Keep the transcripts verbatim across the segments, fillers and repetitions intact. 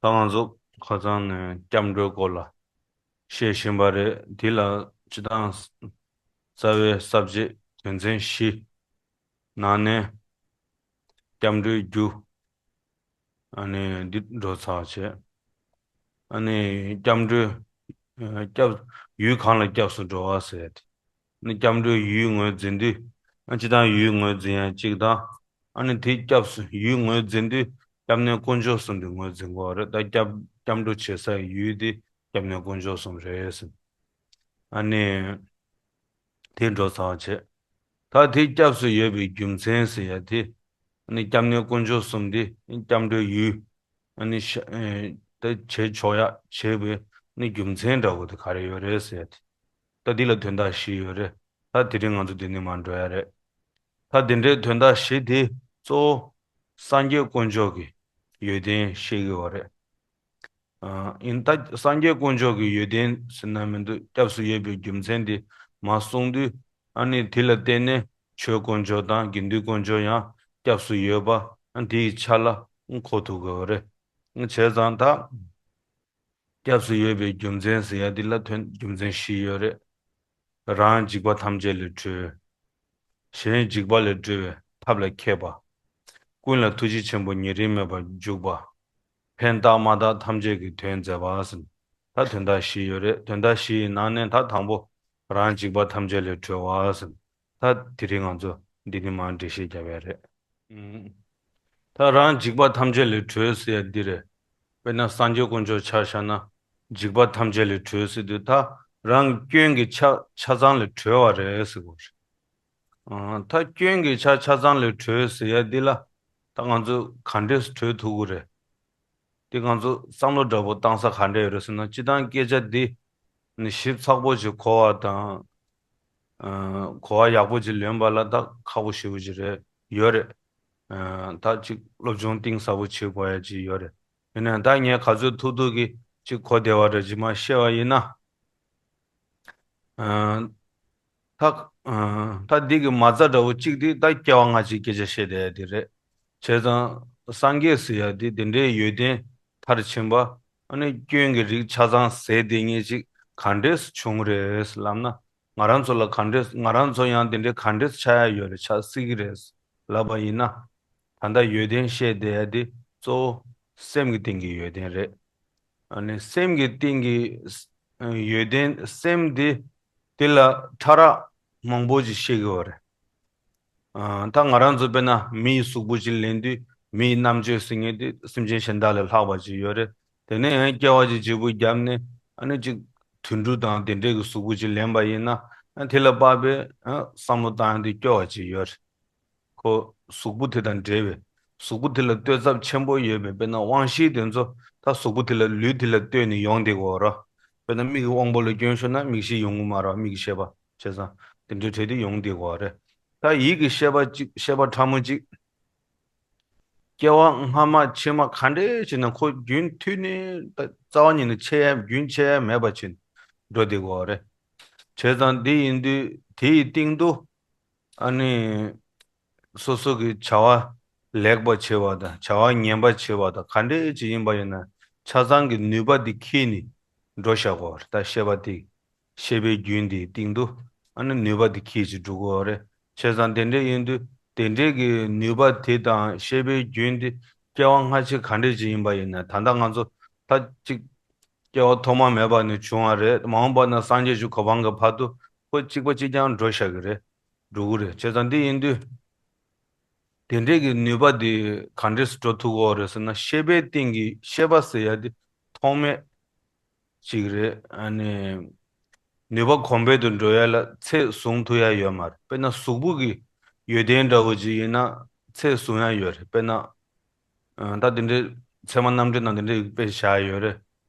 ད་ང་ཚོ་ཁ་སང་ནས་སྐྱབས་འགྲོའི་སྐོར་ལ་བཤད་བཞིན་པ་རེད། དེ་ལ་སྤྱིར་བཏང་རྩ་བའི་ས་བཅད་དོན་ཚན་བཞི་ནང་ནས་སྐྱབས་འགྲོའི་རྒྱུ། ཨ་ནི་འདི་འགྲོ་ཚར་བྱས། ཨ་ནི་སྐྱབས་འགྲོའི་ཨ་སྐྱབས་ཡུལ་གང་ལ་སྐྱབས་སུ་འགྲོ་བ་ཟེར་ཏེ། ཨ་ནི་སྐྱབས་འགྲོའི་ཡུལ་ངོས་འཛིན་དུས། ཨ་སྤྱིར་བཏང་ཡུལ་ངོས་འཛིན་ཡ་གཅིག་དང་། ཨ་ནི་དེ་སྐྱབས་སུ་ཡུལ་ངོས་འཛིན་དུས་སྐྱབས་གནས་དཀོན་མཆོག་གསུམ་དེ་ངོས་འཛིན་དགོས་རེད། ད་སྐྱབས་སྐྱབས་འགྲོ་བྱེད་སའི་ཡུལ་དེ་སྐྱབས་གནས་དཀོན་མཆོག་གསུམ་རེད་ཟེར། ཨ་ནི། དེ་འགྲོ་ཚར་བ་བྱས། ད་དེ་སྐྱབས་སུ་ཡོད་པའི་རྒྱུ་མཚན་ཟེར་ཡ་དེ། ཨ་ནི་སྐྱབས་གནས་དཀོན་མཆོག་གསུམ་དེ་སྐྱབས་འགྲོའི་ཡུལ། ཨ་ནི་ཤ་ཨེ་ད་བྱེད་ཆོག་ཡ་བྱེད་པའི་ཨ་ནི་རྒྱུ་མཚན་འདྲ་བོ་དེ་ག་རེ་ཡོད་རེད་ཟེར་ཡ་དེ། ད་འདི་ལ་དོན་དག་བཞི་ཡོད་རེད། ད་དེ་རིང་ང་ཚོ་འདི་ནས་མར་འགྲོ་ཡ་རེད། ད་དེ་འདྲའི་དོན་དག་བཞི་དེ་གཙོ་བོ་སངས་རྒྱས་དཀོན་མཆོག་གི་ཡོན་ཏན་བཤད་ཀྱི་ཡོད་རེད། ཨ་ཡིན་ད་སངས་རྒྱས་དཀོན་མཆོག་གི་ཡོན་ཏན་ཟེར་ན་མི་འདུག་སྐྱབས་སུ་ཡོད་པའི་རྒྱུ་མཚན་དེ་མར་གསུངས་དུས། ཨ་ནི་དེ་ལ་བརྟེན་ནས་ཆོས་དཀོན་མཆོག་དང་དགེ་འདུན་དཀོན་མཆོག་ཡང་སྐྱབས་སུ་ཡོད་པ་ཨ་དེའི་ཆ་ལ་གོ་ཐུབ་དགོས་པ་རེད། བྱས་ཙང་ད་སྐྱབས་སུ་ཡོད་པའི་རྒྱུ་མཚན་ཟེར་ཡ་འདི་ལ་དོན་རྒྱུ་མཚན་བཞི་ཡོད་རེད། རང་འཇིགས་པ་ཐམས་ཅད་ལས་གྲོལ། གཞན་འཇིགས་པ་ལས་སྒྲོལ་བའི་ཐབས་ལ་མཁས་པ། ཀུན་ལ་ཐུགས་རྗེ་ཆེན་པོ་ཉེ་རིང་མེད་པར་འཇུག་པ། ཕན་བཏགས་མ་བཏགས་ཐམས་ཅད་ཀྱི་དོན་མཛད་པ་ཟེར། ད་དོན་དག་བཞི་ཡོད་རེད། དོན་དག་བཞི་ཡི་ནང་ནས་ད་དང་པོ་རང་འཇིགས་པ་ཐམས་ཅད་ལས་གྲོལ་བ་ཟེར། ད་དེ་རིང་ང་ཚོ་འདི་ནས་མར་འགྲེལ་བཤད་རྒྱབ་ཡ་རེད། ཨུམ། ད་རང་འཇིགས་པ་ཐམས་ཅད་ལས་གྲོལ་ཟེར་ཡ་འདི་རེད། དཔེར་ན་སངས་རྒྱས་དཀོན་མཆོག་ཆ་བཞག་ན་འཇིགས་པ་ཐམས་ཅད་ལས་གྲོལ་ཟེར་དུས་ད་རང་སྐྱོན་གྱི་ཆ་ཆ་ཚང་ལས་གྲོལ་བ་རེད་ཟེར་དགོས་རེད། ཨ་ད་སྐྱོན་གྱི་ཆ་ཆ་ཚང་ལས་གྲོལ་ཟེར་ཡ་འདི་ལ་ད་ང་ཚོ་ག་འདྲས་གྲོལ་ཐུབ་ཀྱི་རེད། དེ་ང་ཚོ་བསམ་བློ་འདྲ་པོ་བཏང་ས་ག་འདྲ་ཡོད་རེད་ཟེར་ན། སྤྱིར་བཏང་སྐད་ཆ་འདི་ནི་ཞིབ་ཚགས་པོ་ཞིག་གོ་བ་དང་། ཨ་གོ་བ་ཡག་པོ་ཅིག་ལོན་པ་ལ་ད་ཁག་པོ་ཞེ་པོ་ཅིག་རེད་ཡོད་རེད། ཨ་ད་ཅིག་སློབ་སྦྱོང་གཏིང་ཟབ་པོ་བྱེད་དགོས་ཡ་ཅིག་ཡོད་རེད། ཡིན་ནའང་ད་ངས་ག་ཚོད་ཐུབ་ཐུབ་ཀྱིས་ཅིག་གོ་བདེ་བ་འདྲ་ཅིག་མར་བཤད་པ་ཡིན་ན། ཨ་ད་ཨ་ད་འདི་གི་མ་རྩ་འདྲ་བོ་གཅིག་དེ་ད་སྐྱེ་བ་སྔ་ཕྱིའི་སྐད་ཆ་བཤད་བསྡད་ཡ་དེ་རེད། བྱས་ཙང་སངས་རྒྱས་ཟེར་ཡ་དེ་དེ་འདྲའི་ཡོན་ཏན་མཐར་ཕྱིན་པ། ཨ་ནི་སྐྱོན་གྱི་རིགས་ཆ་ཚང་ཟད་དེ་ངེས་ཅིག་ག་འདྲས་བྱུང་རེད་ལབ་ན། ང་རང་ཚོ་ལ་ག་འདྲས་ང་རང་ཚོ་ཡང་དེ་འདྲའི་ག་འདྲས་ཆགས་ཡ་ཡོད་རེད། ཆགས་སྲིད་ཀྱི་རེད་ལབ་པ་ཡིན་ན། ད་ལྟ་ཡོན་ཏན་བཤད་བསྡད་ཡ་དེ་གཙོ་བོ་སེམས་ཀྱི་སྟེང་གི་ཡོན་ཏན་རེད། ཨ་ནི་སེམས་ཀྱི་སྟེང་གི་ཡོན་ཏན་སེམས་དེ་དེ་ལ་ཕྲ་རགས་མང་པོ་ཅིག་བཤད་ཀྱི་ཡོད་རེད། ཨ་ད་ང་རང་ཚོ་དཔེར་ན་མི་ཡི་གཟུགས་པོ་ཅིག་ལེན་དུས་མི་ཡི་རྣམ་དཔྱོད་ཟེར་མཁན་དེ་སེམས་ཅན་གཞན་དག་ལས་ལྷག་པ་ཅིག་ཡོད་རེད། དེ་ནས་ཡང་སྐྱེ་བ་ཅིག་བརྗེ་པོ་བརྒྱབ་ནས་ཨ་ནི་ཅིག་དུད་འགྲོ་དང་དེ་འདྲས་ཀྱི་གཟུགས་པོ་ཅིག་ལེན་པ་ཡིན་ན། ཨ་དེ་ལ་དཔག་པའི་ཨ་བསམ་བློ་བཏང་ཡ་དེ་སྐྱོ་བ་ཅིག་ཡོད་རེད། ཁོ་གཟུགས་པོ་དེ་དང་འབྲེལ་བའི་གཟུགས་པོ་དེ་ལ་ལྟོས་ཚབས་ཆེན་པོ་ཡོད་པའི་དཔེར་ན་དབང་ཤེས་དེ་ཚོ་ད་གཟུགས་པོ་དེ་ལ་ལུས་དེ་ལ་ལྟོས་ནས་ཡོང་བསྡད་ཀྱི་ཡོད་རེད། དཔེར་ན་མིག་གི་དབང་པོ་ལ་སྐྱོན་ཤོར་ན་མིག་ཤེས་ཡོང་གི་མ་རེད། མིག་གི་ཤེས་པ་བྱས་ཙང་དེ་འདྲའི་གྲས་དེ་ཡོང་བསྡད་ཀྱི་ཡོད་རེད། ད་ཡིད་ཀྱི་ཤེས་པ་གཅིག་ཤེས་པ་ཕྲ་མོ་གཅིག་སྐྱེ་བ་སྔ་མ་ཕྱི་མ་ག་འདྲས་བྱས་ན་ཁོ་རྒྱུན་མཐུད་ནས་ད་རྩ་བ་ཉིད་ནས་ཆད་ཡ་རྒྱུན་ཆད་ཡ་མེད་པ་བྱས་འགྲོ་བསྡད་ཀྱི་ཡོད་རེད། བྱས་ཙང་འདི་ཡིན་དུས་དེ་ཡི་སྟེང་དུ། ཨ་ནི། སོ་སོ་གི་བྱ་བ་ལེགས་པ་བྱེད་པ་དང་བྱ་བ་ངན་པ་བྱེད་པ་དང་ག་འདྲས་ཅིག་ཡིན་པ་ཡིན་ན་ཆ་ཚང་གི་ནུས་པ་འདི་འཁྱེར་ནས་འགྲོ་བཞག་གོ། ད་ཤེས་པ་དེ་ཤེས་པའི་རྒྱུན་དེའི་སྟེང་དུ་ཨ་ནི་ནུས་པ་དེ་འཁྱེར་ཅིག་འགྲོ་གོ་རེད། བྱས་ཙང་དེ་འདྲས་ཡིན་དུས་དེ་འདྲས་ཀྱི་ནུས་པ་དེ་དང་ཤེས་པའི་རྒྱུན་དེ་སྐྱེ་བ་སྔ་ཕྱི་ག་འདྲས་ཅིག་ཡིན་པ་ཡིན་ན་ད་ལྟ་ང་ཚོ་ད་ཅིག་སྐྱེ་བ་ཐོག་མ་མེད་པ་ནས་བྱུང་བ་རེད། མ་འོངས་པ་ན་སངས་རྒྱས་ཀྱི་གོ་འཕང་གི་བར་དུ་ཁོ་གཅིག་པ་གཅིག་རྐྱང་འགྲོ་བཞག་གི་རེད། འགྲོ་གི་རེད། བྱས་ཙང་འདི་ཡིན་དུས། དེ་འདྲས་ཀྱི་ནུས་པ་འདི་ག་འདྲས་སུ་འགྲོ་ཐུབ་ཀྱི་ཡོད་རེད་ཟེར་ན་ཤེས་པའི་སྟེང་གི་ཤེས་པ་ཟེར་ཡ་འདི་ཐོགས་མེད་ཅིག་རེད། ཨ་ནི་ནུས་པ་གོང་འཕེལ་དུ་འགྲོ་ཡ་ལ་ཚད་བཟུང་ཐུབ་ཡ་ཡོད་མ་རེད། དཔེར་ན་གཟུགས་པོ་གི་ཡོན་ཏན་འདྲ་བོ་ཅིག་ཡིན་ན་ཚད་བཟུང་ཡ་ཡོད་རེད། དཔེར་ན་ཨ་ད་དེ་འདྲས་ཚད་མ་རྣམ་འགྲེལ་ནང་དེ་འདྲས་དཔེ་བཞག་ཡོད་རེད།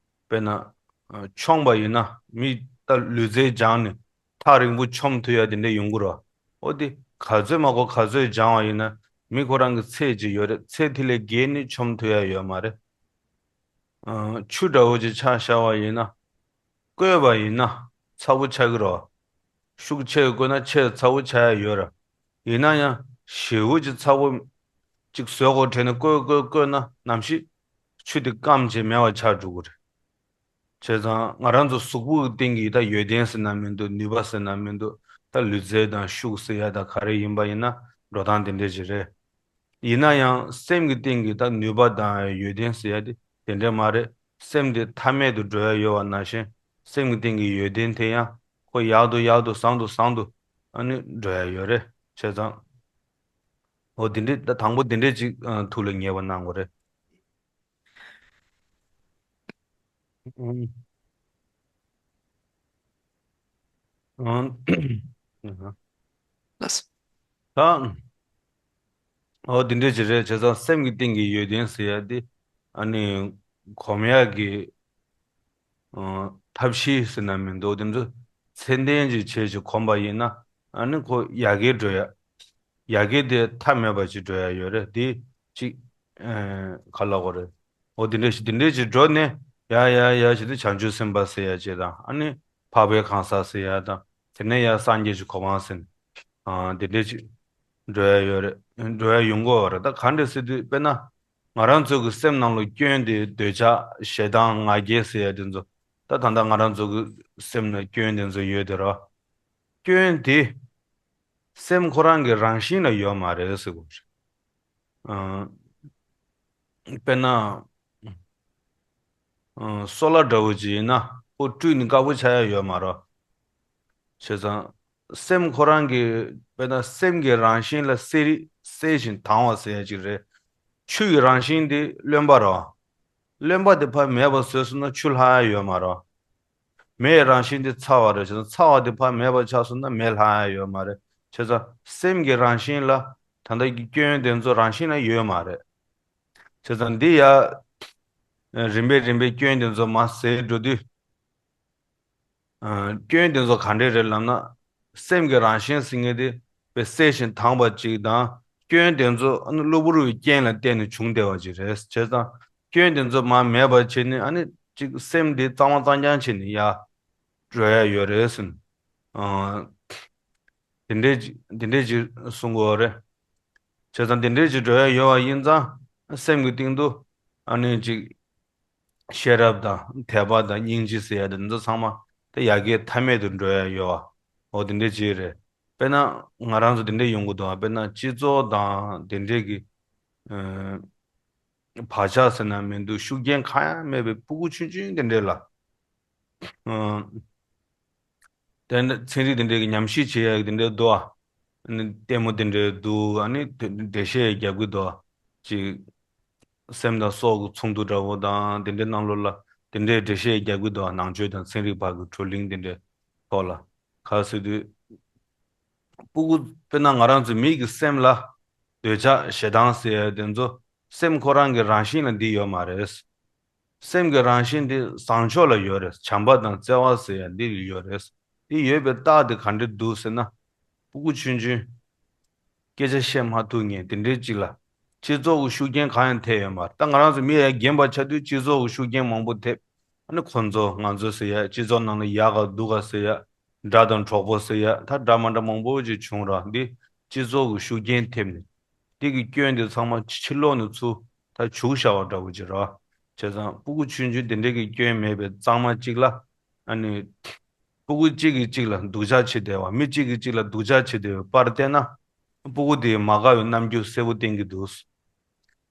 དཔེར་ན་ཨ་མཆོངས་པ་ཡིན་ན་མི་ད་ལུས་རྩལ་སྦྱངས་ནས་ཐག་རིང་པོ་མཆོངས་ཐུབ་ཡ་དེ་འདྲ་ཡོང་གི་རེད། འོ་དེ་ག་ཚོད་མ་གོ་ག་ཚོད་སྦྱངས་པ་ཡིན་ན་མི་ཁོ་རང་གི་ཚད་ཅིག་ཡོད་རེད། ཚད་དེ་ལས་བརྒལ་ནས་མཆོངས་ཐུབ་ཡ་ཡོད་མ་རེད། ཨ་ཆུ་འདྲ་བོ་ཅིག་ཆ་བཞག་པ་ཡིན་ན། བསྐོལ་བ་ཡིན་ན་ཚ་པོ་ཆགས་ཀྱི་རེད། ཤུགས་ཆེ་བསྐོལ་ན་ཆེས་ཚ་པོ་ཆགས་ཡ་ཡོད་རེད། ཡིན་ན་ཡང་ཞེ་པོ་ཅིག་ཚ་པོ་ཅིག་བཟོ་དགོས་དྲན་ནས་བསྐོལ་བསྐོལ་བསྐོལ་ན་ནམ་ཞིག་ ཆུ་དེ་སྐམ་བྱས་མེད་པ་ཆགས་འགྲོ་གི་རེད། བྱས་ཙང་ང་རང་ཚོ་གཟུགས་པོ་གི་སྟེང་གི་ད་ཡོན་ཏན་ཟེར་ན་མི་འདུག་ནུས་པ་ཟེར་ན་མི་འདུག་ད་ལུས་རྩལ་དང་ཤུགས་ཟེར་ཡ་ད་ག་རེ་ཡིན་པ་ཡིན་ན་འགྲོ་སྟངས་དེ་འདྲས་ཅིག་རེད། ཡིན་ན་ཡང་སེམས་ཀྱི་སྟེང་གི་ད་ནུས་པ་དང་ཡོན་ཏན་ཟེར་ཡ་དེ་དེ་འདྲས་མ་རེད། སེམས་དེ་མཐའ་མེད་དུ་འགྲོ་ཡ་ཡོད་པ་ནང་བཞིན་སེམས་ཀྱི་སྟེང་གི་ཡོན་ཏན་དེ་ཡང་ཁོ་ཡག་ཏུ་ཡག་ཏུ་བཟང་དུ་བཟང་དུ་ཨ་ནི་འགྲོ་ཡ་ཡོད་རེད། བྱས་ཙང་འོ་དེ་འདྲས་ད་དང་པོ་དེ་འདྲས་ཅིག་ཨ་ཐུགས་ལ་ངེས་པ་གནང་དགོས་རེད། ཨང་། ཨང་། ལགས་སོ། ད། འོ་དེ་འདྲས་ཅིག་རེད། བྱས་ཙང་སེམས་ཀྱི་སྟེང་གི་ཡོན་ཏན་ཟེར་ཡ་དེ་ཨ་ནི་གོམས་ཡག་གི་ཨང་ཐབས་ཤེས་ཟེར་ན་མི་འདུག་དེ་ཚོ་ཚད་ལྡན་ཅིག་བྱས་ཅིག་གོམས་པ་ཡིན་ན་ཨ་ནི་ཁོ་ཡར་རྒྱས་འགྲོ་ཡ། ཡར་རྒྱས་དེ་མཐའ་མེད་པ་ཅིག་འགྲོ་ཡ་ཡོད་རེད། དེ་ཅིག་ཨེ་ག་ལབ་དགོས་རེད། འོ་དེ་འདྲས་ཞིག་དེ་འདྲས་ཅིག་འགྲོ་ནས་ཡ་ཡ་ཡ་ཞིག་དེ་བྱང་ཆུབ་སེམས་དཔའ་ཟེར་ཡ་ཅིག་དང་ཨ་ནི་འཕགས་པའི་གང་ཟག་ཟེར་ཡ་དང་དེ་ནས་ཡ་སངས་རྒྱས་ཀྱི་གོ་འཕང་ཟེར་ནས་ཨ་དེ་འདྲས་ཅིག་འགྲོ་ཡ་ཡོད་རེད། འགྲོ་ཡ་ཡོང་གི་ཡོད་རེད། ད་ག་འདྲས་ཟེར་དུས་དཔེར་ན་ང་རང་ཚོ་གི་སེམས་ནང་ལ་སྐྱོན་དེ་འདོད་ཆགས་ཞེ་སྡང་ང་རྒྱལ་ཟེར་ཡ་དེ་ཚོ་ད་ད་ལྟ་ང་རང་ཚོ་གི་སེམས་ནང་སྐྱོན་དེ་ཚོ་ཡོད་དེ་ར། སྐྱོན་དེ་སེམས་ཁོ་རང་གི་རང་བཞིན་ལ་ཡོད་མ་རེད་ཟེར་དགོས་རེད། ཨ། དཔེར་ན། ཨ། སོལ་བ་འདྲ་བོ་ཅིག་ཡིན་ན་ཁོ་བཀྲུས་ནས་དཀར་པོ་ཆགས་ཡ་ཡོད་མ་རེད། བྱས་ཙང་སེམས་ཁོ་རང་གི་དཔེར་ན་སེམས་ཀྱི་རང་བཞིན་ལ་གསལ་རི་གསལ་ཞིང་དྭངས་པ་ཟེར་ཡ་ཅིག་རེད། ཆུ་ཡི་རང་བཞིན་དེ་རློན་པ་རེད། རློན་པ་དེ་ཕར་མེད་པ་བཟོས་སོང་ན་ཆུ་ལྷག་ཡ་ཡོད་མ་རེད། མེ་ཡི་རང་བཞིན་དེ་ཚ་བ་རེད། བྱས་ཙང་ཚ་བ་དེ་ཕར་མེད་པ་ཆགས་སོང་ན་མེ་ལྷག་ཡ་ཡོད་མ་རེད། བྱས་ཙང་སེམས་ཀྱི་རང་བཞིན་ལ་ད་ལྟ་གི་སྐྱོན་དེ་ཚོ་རང་བཞིན་ལ་ཡོད་མ་རེད། བྱས་ཙང་འདི་ཡ་རིམ་པས་རིམ་པས་སྐྱོན་དེ་ཚོ་མར་ཟད་འགྲོ་དུས། ཨ། སྐྱོན་དེ་ཚོ་ག་འདྲས་རེད་ལབ་ན། སེམས་ཀྱི་རང་བཞིན་ཟེར་མཁན་དེ་དཔེ་གསལ་ཞིང་དྭངས་པ་ཅིག་དང་སྐྱོན་དེ་ཚོ་ཨ་ནི་གློ་བུར་བའི་རྐྱེན་ལ་བརྟེན་ནས་བྱུང་བསྡད་པ་ཅིག་རེད། བྱས་ཙང་སྐྱོན་དེ་ཚོ་མར་མེད་པ་བྱས་ནས་ཨ་ནི་ཅིག་སེམས་དེ་གཙང་མ་གཙང་རྐྱང་བྱས་ནས་ཡར་འགྲོ་ཡ་ཡོད་རེད་ཟེར། ཨ། དེ་འདྲས་ཅིག་དེ་འདྲས་ཅིག་གསུང་གི་ཡོད་རེད། བྱས་ཙང་དེ་འདྲས་ཅིག་འགྲོ་ཡ་ཡོད་པ་ཡིན་ཙང་སེམས་ཀྱི་སྟེང་དུ་ཨ་ནི་ཅིག་ཤེས་རབ་དང་དད་པ་དང་སྙིང་རྗེ་ཟེར་ཡ་དེ་ཚོ་ཚང་མ་དེ་ཡར་རྒྱས་མཐའ་མེད་དུ་འགྲོ་ཡ་ཡོད་པ། འོ་དེ་འདྲས་ཅིག་རེད། དཔེར་ན་ང་རང་ཚོ་དེ་འདྲས་ཡོང་གི་འདུག་དཔེར་ན་སྤྱི་ཚོགས་དང་དེ་འདྲས་ཀྱི་ཨ་བག་ཆགས་ཟེར་ན་མི་འདུག་ཤུགས་རྐྱེན་གང་ཡང་མེད་པའི་སྤུ་གུ་ཆུང་ཆུང་དེ་འདྲས་ལ། ཨ། དེ་འདྲ་ཚན་རིག་དེ་འདྲས་ཀྱི་ཉམས་ཞིབ་བྱེད་ཡ་དེ་འདྲས་འདུག་ཨ་ནི་ལྟད་མོ་དེ་འདྲས་འདུག་ཨ་ནི་འགྲེལ་བཤད་རྒྱབ་ཀྱི་འདུག་ཅིག་སེམས་དང་སྲོག་གི་ཚོགས་འདུ་འདྲ་བོ་དང་དེ་འདྲའི་ནང་ལོགས་ལ་དེ་འདྲའི་འགྲེལ་བཤད་རྒྱབ་ཀྱི་འདུག་ནང་ཆོས་དང་ཚན་རིག་བར་གྱི་བགྲོ་གླེང་དེ་འདྲའི་ཐོག་ལ་ག་ཟེར་དུས། སྤུ་གུ་དཔེར་ན་ང་རང་ཚོ་མི་གི་སེམས་ལ་འདོད་ཆགས་ཞེ་སྡང་ཟེར་ཡ་དེ་ཚོ་སེམས་ཁོ་རང་གི་རང་བཞིན་ལ་འདི་ཡོད་མ་རེད། སེམས་ཀྱི་རང་བཞིན་འདི་བཟང་ཕྱོགས་ལ་ཡོད་རེད། བྱམས་པ་དང་བརྩེ་བ་ཟེར་ཡ་འདི་ལ་ཡོད་རེད། འདི་ཡོད་པའི་རྟགས་དེ་ག་འདྲ་འདུག་ཟེར་ན། སྤུ་གུ་ཆུང་ཆུང་། སྐད་ཆ་བཤད་མ་ཐུབ་མཁན་དེ་འདྲའི་ཅིག་ལ། སྤྱི་ཚོགས་ཀྱི་ཤུགས་རྐྱེན་གང་ཡང་ཐེབས་ཡོད་མ་རེད། ད་ང་རང་ཚོ་མི་ཡ་རྒན་པ་ཆགས་དུས་སྤྱི་ཚོགས་ཀྱི་ཤུགས་རྐྱེན་མང་པོ་ཐེབས། ཨ་ནི་ཁོ་ཚོ་ང་ཚོ་ཟེར་ཡ་སྤྱི་ཚོགས་ནང་ལ་ཡག་ག་སྡུག་ག་ཟེར་ཡ། དགྲ་དང་གྲོགས་པོ་ཟེར་ཡ་ད་འདྲ་མ་འདྲ་མང་པོ་ཅིག་བྱུང་ར་འདི་སྤྱི་ཚོགས་ཀྱི་ཤུགས་རྐྱེན་ཐེབས་ནས། འདི་གི་སྐྱོན་འདི་ཚང་མ་ཕྱི་ལོགས་ནས་ཚུར་ད་བྱུག་བཞག་པ་འདྲ་བོ་ཅིག་ར། བྱས་ཙང་སྤུ་གུ་ཆུང་ཆུང་དེ་འདྲའི་གི་སྐྱོན་མེད་པའི་གཙང་མ་གཅིག་ལ། ཨ་ནི། སྤུ་གུ་གཅིག་གིས་གཅིག་ལ་སྡུག་ཅག་བྱེད་བསྡད་པ་མི་གཅིག་གིས་གཅིག་ལ་སྡུག་ཅག་བྱེད་བསྡད་པའི་པར་བལྟས་ན། སྤུ་གུ་དེས་མ་དགའ་བའི་རྣམ་འགྱུར་གསལ་པོ་བསྟན་གྱི་འདུག་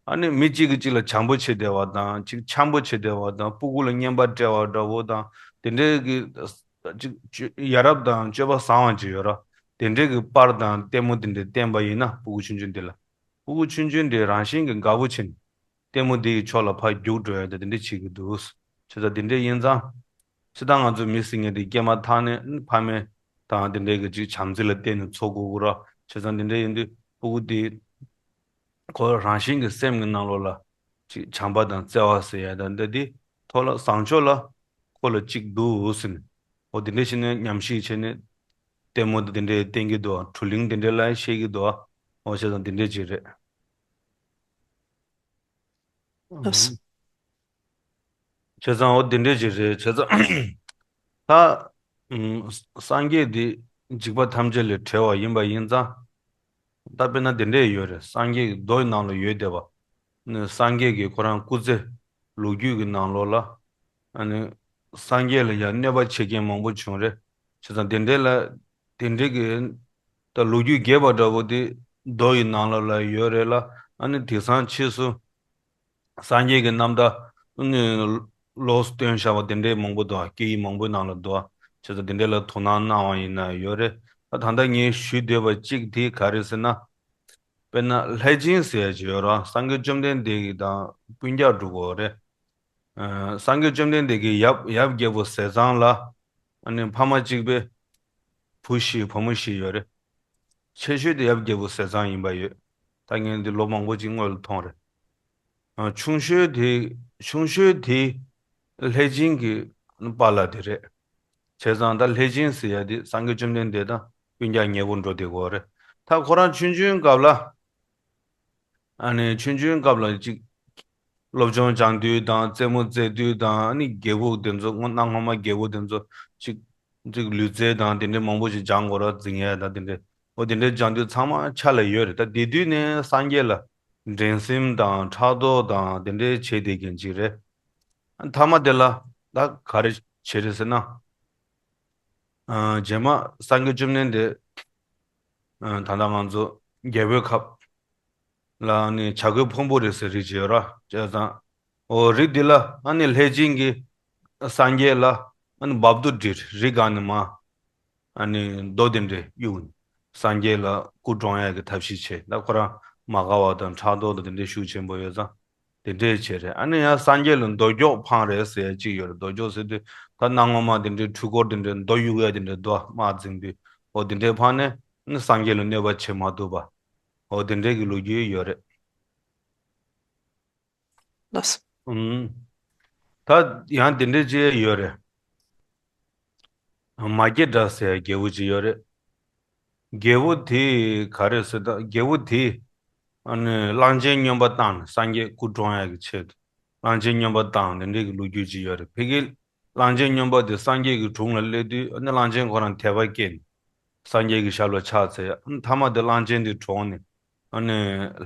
ཨ་ནི་མི་གཅིག་གིས་གཅིག་ལ་བྱམས་པོ་བྱེད་བསྡད་པ་དང་གཅིག་འཆམ་པོ་བྱེད་བསྡད་པ་དང་སྤུ་གུ་ལ་བརྙས་པ་སྤྲད་པ་འདྲ་བོ་དང་དེ་འདྲའི་གི་གཅིག་ཡ་རབས་དང་སྤྱོད་པ་བཟང་བ་ཅིག་ཡོད་ར། དེ་འདྲའི་གི་པར་དང་ལྟད་མོ་དེ་འདྲ་བསྟན་པ་ཡིན་ན་སྤུ་གུ་ཆུང་ཆུང་འདི་ལ། སྤུ་གུ་ཆུང་ཆུང་འདི་རང་བཞིན་གི་དགའ་པོ་བྱེད། ལྟད་མོ་འདི་ཡི་ཕྱོགས་ལ་ཕར་རྒྱུག་འགྲོ་ཡ་དེ་འདྲ་བྱེད་ཀྱི་འདུག་བྱས་ཙང་དེ་འདྲ་ཡིན་ཙང་། སྤྱིར་བཏང་ང་ཚོ་མི་ཟེར་མཁན་དེ་སྐྱེས་མ་ཐག་ནས་ཕ་མས་དང་དེ་འདྲའི་གི་ཅིག་བྱམས་བརྩེ་ལ་བརྟེན་ནས་འཚོ་དགོས་ཀྱི་ར། བྱས་ཙང་དེ་འདྲ་ཡིན་དུས་སྤུ་གུ་དེ་ཁོ་རང་བཞིན་གྱི་སེམས་ཀྱི་ནང་ལོགས་ལ་ཅིག་བྱམས་པ་དང་བརྩེ་བ་ཟེར་ཡ་དང་འདི་དེ་ཐོག་ལ་བཟང་ཕྱོགས་ལ་ཁོ་ལ་ཅིག་འདུག་ཟེར་ནས། འོ་དེ་འདྲ་བྱས་ནས་ཉམས་ཞིབ་བྱས་ནས་ལྟད་མོ་དེ་འདྲ་བསྟན་གྱི་འདུག་བགྲོ་གླེང་དེ་འདྲ་ལ་བཤད་ཀྱི་འདུག་འོ་བྱས་ཙང་དེ་འདྲ་ཅིག་རེད། ལགས་སོ། བྱས་ཙང་འོ་དེ་འདྲས་ཅིག་རེད། བྱས་ཙང་། ད། ཨུམ། སངས་རྒྱས་འདི་འཇིགས་པ་ཐམས་ཅད་ལས་བྲལ་བ་ཡིན་པ་ཡིན་ཙང་། ད་དཔེར་ན་དེ་འདྲས་ཡོད་རེད། སངས་རྒྱས་ཀྱི་མདོ་ཡི་ནང་ལ་ཡོད་བསྡད་པ། ནི་སངས་རྒྱས་ཀྱི་ཁོ་རང་སྐུ་ཚེ། ལོ་རྒྱུས་ཀྱི་ནང་ལོགས་ལ། ཨ་ནི་སངས་རྒྱས་ལ་ཡང་གནོད་པ་བྱེད་མཁན་མང་པོ་བྱུང་རེད། བྱས་ཙང་དེ་འདྲའི་ལ་དེ་འདྲའི་གི་ད་ལོ་རྒྱུས་རྒྱས་པ་འདྲ་བོ་དེ་མདོ་ཡི་ནང་ལོགས་ལ་ཡོད་རེད་ལ། ཨ་ནི་དེང་སང་ཕྱིས་སུ་སངས་རྒྱས་ཀྱི་རྣམ་ཐར་ནི་ལོགས་སུ་བཏོན་བཞག་པ་དེ་འདྲའི་མང་པོ་འདུག་སྐད་ཡིག་མང་པོའི་ནང་ལ་འདུག་བྱས་ཙང་དེ་འདྲའི་ལ་དོ་སྣང་གནང་བ་ཡིན་ན་ཡོད་རེད། ད་ད་ལྟ་ངས་ཞུ་འདོད་པ་གཅིག་དེ་ག་རེ་ཟེར་ན། དཔེར་ན་ལྷས་སྦྱིན་ཟེར་ཡ་ཅིག་ཡོད་ར། སངས་རྒྱས་བཅོམ་ལྡན་འདས་ཀྱི་དང་སྤུན་ཀྱག་འགྲོ་གོ་རེད། ཨ། སངས་རྒྱས་བཅོམ་ལྡན་འདས་ཀྱི་ཡབ་ཡབ་རྒྱལ་པོ་ཟས་གཙང་ལ། ཨ་ནི་ཕ་མ་གཅིག་པའི་བུ་བཞི་བུ་མོ་བཞི་ཡོད་རེད། ཆེ་ཤོས་དེ་ཡབ་རྒྱལ་པོ་ཟས་གཙང་ཡིན་པ་ཡོད། ད་ངས་འདི་ལོ་མང་པོ་ཅིག་སྔོན་ལ་མཐོང་རེད། ཨ། ཆུང་ཤོས་དེ་ཆུང་ཤོས་དེ་ལྷས་སྦྱིན་གྱི་པཱ་ལགས་དེ་རེད། བྱས་ཙང་ད་ལྷས་སྦྱིན་ཟེར་ཡ་དེ་སངས་རྒྱས་བཅོམ་ལྡན་འདས་དང་སྤུན་ཀྱག་ཉེ་པོ་འགྲོ་བསྡད་ཀྱི་ཡོད་རེད། ད་ཁོ་རང་ཆུང་ཆུང་སྐབས་ལ། ཨ་ནི་ཆུང་ཆུང་སྐབས་ལ་ཅིག་སློབ་སྦྱོང་སྦྱང་དུས་དང་རྩེད་མོ་རྩེ་དུས་དང་། ཨ་ནི་རྒྱལ་པོ་དེ་ཚོ་སྔོན་གནའ་སྔ་མོ་རྒྱལ་པོ་དེ་ཚོ་ཅིག་ཅིག་ལུས་རྩལ་དང་དེ་འདྲའི་མང་པོ་ཞིག་སྦྱང་དགོས་ར། འཛིང་ཡ་དང་དེ་འདྲའི། འོ་དེ་འདྲའི་སྦྱང་དུས་ཚང་མ་ཆ་ལ་ཡོད་རེད། ད་དེ་དུས་ནས་སངས་རྒྱས་ལ་འགྲན་སེམས་དང་ཕྲག་དོག་དང་དེ་འདྲའི་བྱས་བསྡད་མཁན་ཅིག་རེད། མཐའ་མ་དེ་ལ་ད་ག་རེ་བྱས་རེད་ཟེར་ན། ཨ། རྗེས་མ་སངས་རྒྱས་བཅོམ་ལྡན་འདས། ཨ། ད་ལྟ་ང་ཚོ་རྒྱལ་པོའི་ཁབ་ལ་ནི་བྱ་རྒོད་ཕུང་པོ་རི་ཟེར་རི་ཅིག་ཡོད་ར། བྱས་ཙང་འོ་རི་འདི་ལ་ཨ་ནི་ལྷས་སྦྱིན་གྱིས་སངས་རྒྱས་ལ་ཨ་ནི་འབབ་རྡོ་སྒྲིལ། རི་སྒང་ནས་མར་ཨ་ནི་རྡོ་དེ་འདྲ་གཡུགས་ནས་སངས་རྒྱས་ལ་སྐུ་བཀྲོངས་ཡ་གི་ཐབས་ཤེས་བྱས། ད་ཁོ་རང་མ་དགའ་བ་དང་ཕྲག་དོག་དང་དེ་འདྲའི་ཤུགས་ཆེན་པོ་ཡོད་ཙང་། དེ་འདྲས་བྱས་རེད། ཨ་ནི་ཡང་སངས་རྒྱས་ལ་རྡོ་སྒྱོགས་འཕངས་རེད་ཟེར་ཡ་གཅིག་ཡོད་རེད། རྡོ་སྒྱོགས་ཟེར་དུས་ད་གནའ་སྔ་མ་དེ་འདྲའི་འཕྲུལ་འཁོར་དེ་འདྲའི་རྡོ་གཡུག་ཡ་དེ་འདྲའི་རྡོ་དམག་འཛིང་དུས། འོ་དེ་འདྲས་འཕངས་ནས་ནི་སངས་རྒྱས་ལ་གནོད་པ་བྱེད་མ་ཐུབ་པ། འོ་དེ་འདྲས་ཀྱི་ལོ་རྒྱུས་ཡོད་རེད། ལགས་སོ། ཨུམ། ད་ཡང་དེ་འདྲས་ཅིག་ཡོད་རེད། མ་སྐྱེས་དགྲ་ཟེར་ཡ་རྒྱལ་པོ་ཅིག་ཡོད་རེད། རྒྱལ་པོ་དེ་ག་རེ་ཟེར་ད། རྒྱལ་པོ་དེ་ཨ་ནི་གླང་ཆེན་སྨྱོན་པ་བཏང་ནས་སངས་རྒྱས་སྐུ་བཀྲོངས་ཡག་གི་ཆེད་དུ་གླང་ཆེན་སྨྱོན་པ་བཏང་། དེ་འདྲའི་གི་ལོ་རྒྱུས་ཅིག་ཡོད་རེད། ཕ་གིའི་གླང་ཆེན་སྨྱོན་པ་དེ་སངས་རྒྱས་ཀྱི་དྲུང་ལ་སླེབས་དུས་ཨ་ནི་གླང་ཆེན་ཁོ་རང་དད་པ་སྐྱེས་ནས་སངས་རྒྱས་ཀྱི་ཞབས་ལ་ཕྱག་འཚལ། ཨ་ནི་མཐའ་མ་དེ་གླང་ཆེན་དེ་གྲོངས་ནས་ཨ་ནི་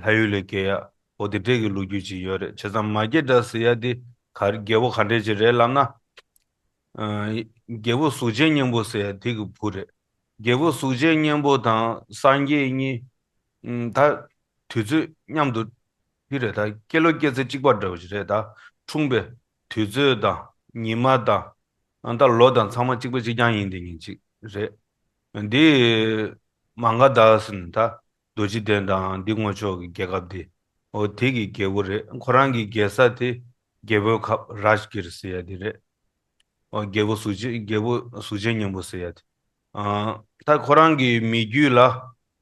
ལྷ་ཡུལ་ལ་སྐྱེས་ཡ། འོ་དེ་འདྲའི་གི་ལོ་རྒྱུས་ཅིག་ཡོད་རེད། བྱས་ཙང་མ་སྐྱེས་དགྲ་ཟེར་ཡ་དེ་ག་རེ། རྒྱལ་པོ་ག་འདྲས་ཅིག་རེད་ལབ་ན། ཨ། རྒྱལ་པོ་གཟུགས་ཅན་སྙིང་པོ་ཟེར་ཡ་དེ་གི་བུ་རེད། རྒྱལ་པོ་གཟུགས་ཅན་སྙིང་པོ་དང་སངས་རྒྱས་གཉིས། ཨ། ད་དུས་ཚོད་མཉམ་དུ་འདི་རེད། ད་སྐྱེས་ལོ་སྐྱེས་ཚེས་གཅིག་པ་འདྲ་བོ་ཞིག་རེད། ད་འཁྲུངས་པའི་དུས་ཚོད་དང་ཉི་མ་དང་། ཨ། ད་ལོ་དང་ཚང་མ་གཅིག་པ་གཅིག་རྐྱང་ཡིན་དེ་ཉིན་གཅིག་རེད། འདི་མ་ག་དྷ་ཟེར་ནས་ད་རྡོ་རྗེ་གདན་དང་འདི་ངོ་ཕྱོགས་ཀྱི་རྒྱལ་ཁབ་འདི། འོ་དེ་གི་རྒྱལ་པོ་རེད། ཁོ་རང་གི་རྒྱལ་ས་དེ་རྒྱལ་པོའི་ཁབ་རཱཇ་གིར་ཟེར་ཡ་དེ་རེད། འོ་རྒྱལ་པོ་གཟུགས་ཅན། རྒྱལ་པོ་གཟུགས་ཅན་སྙིང་པོ་ཟེར་ཡ་དེ། ཨ། ད་ཁོ་རང་གི་མི་རྒྱུད་ལ་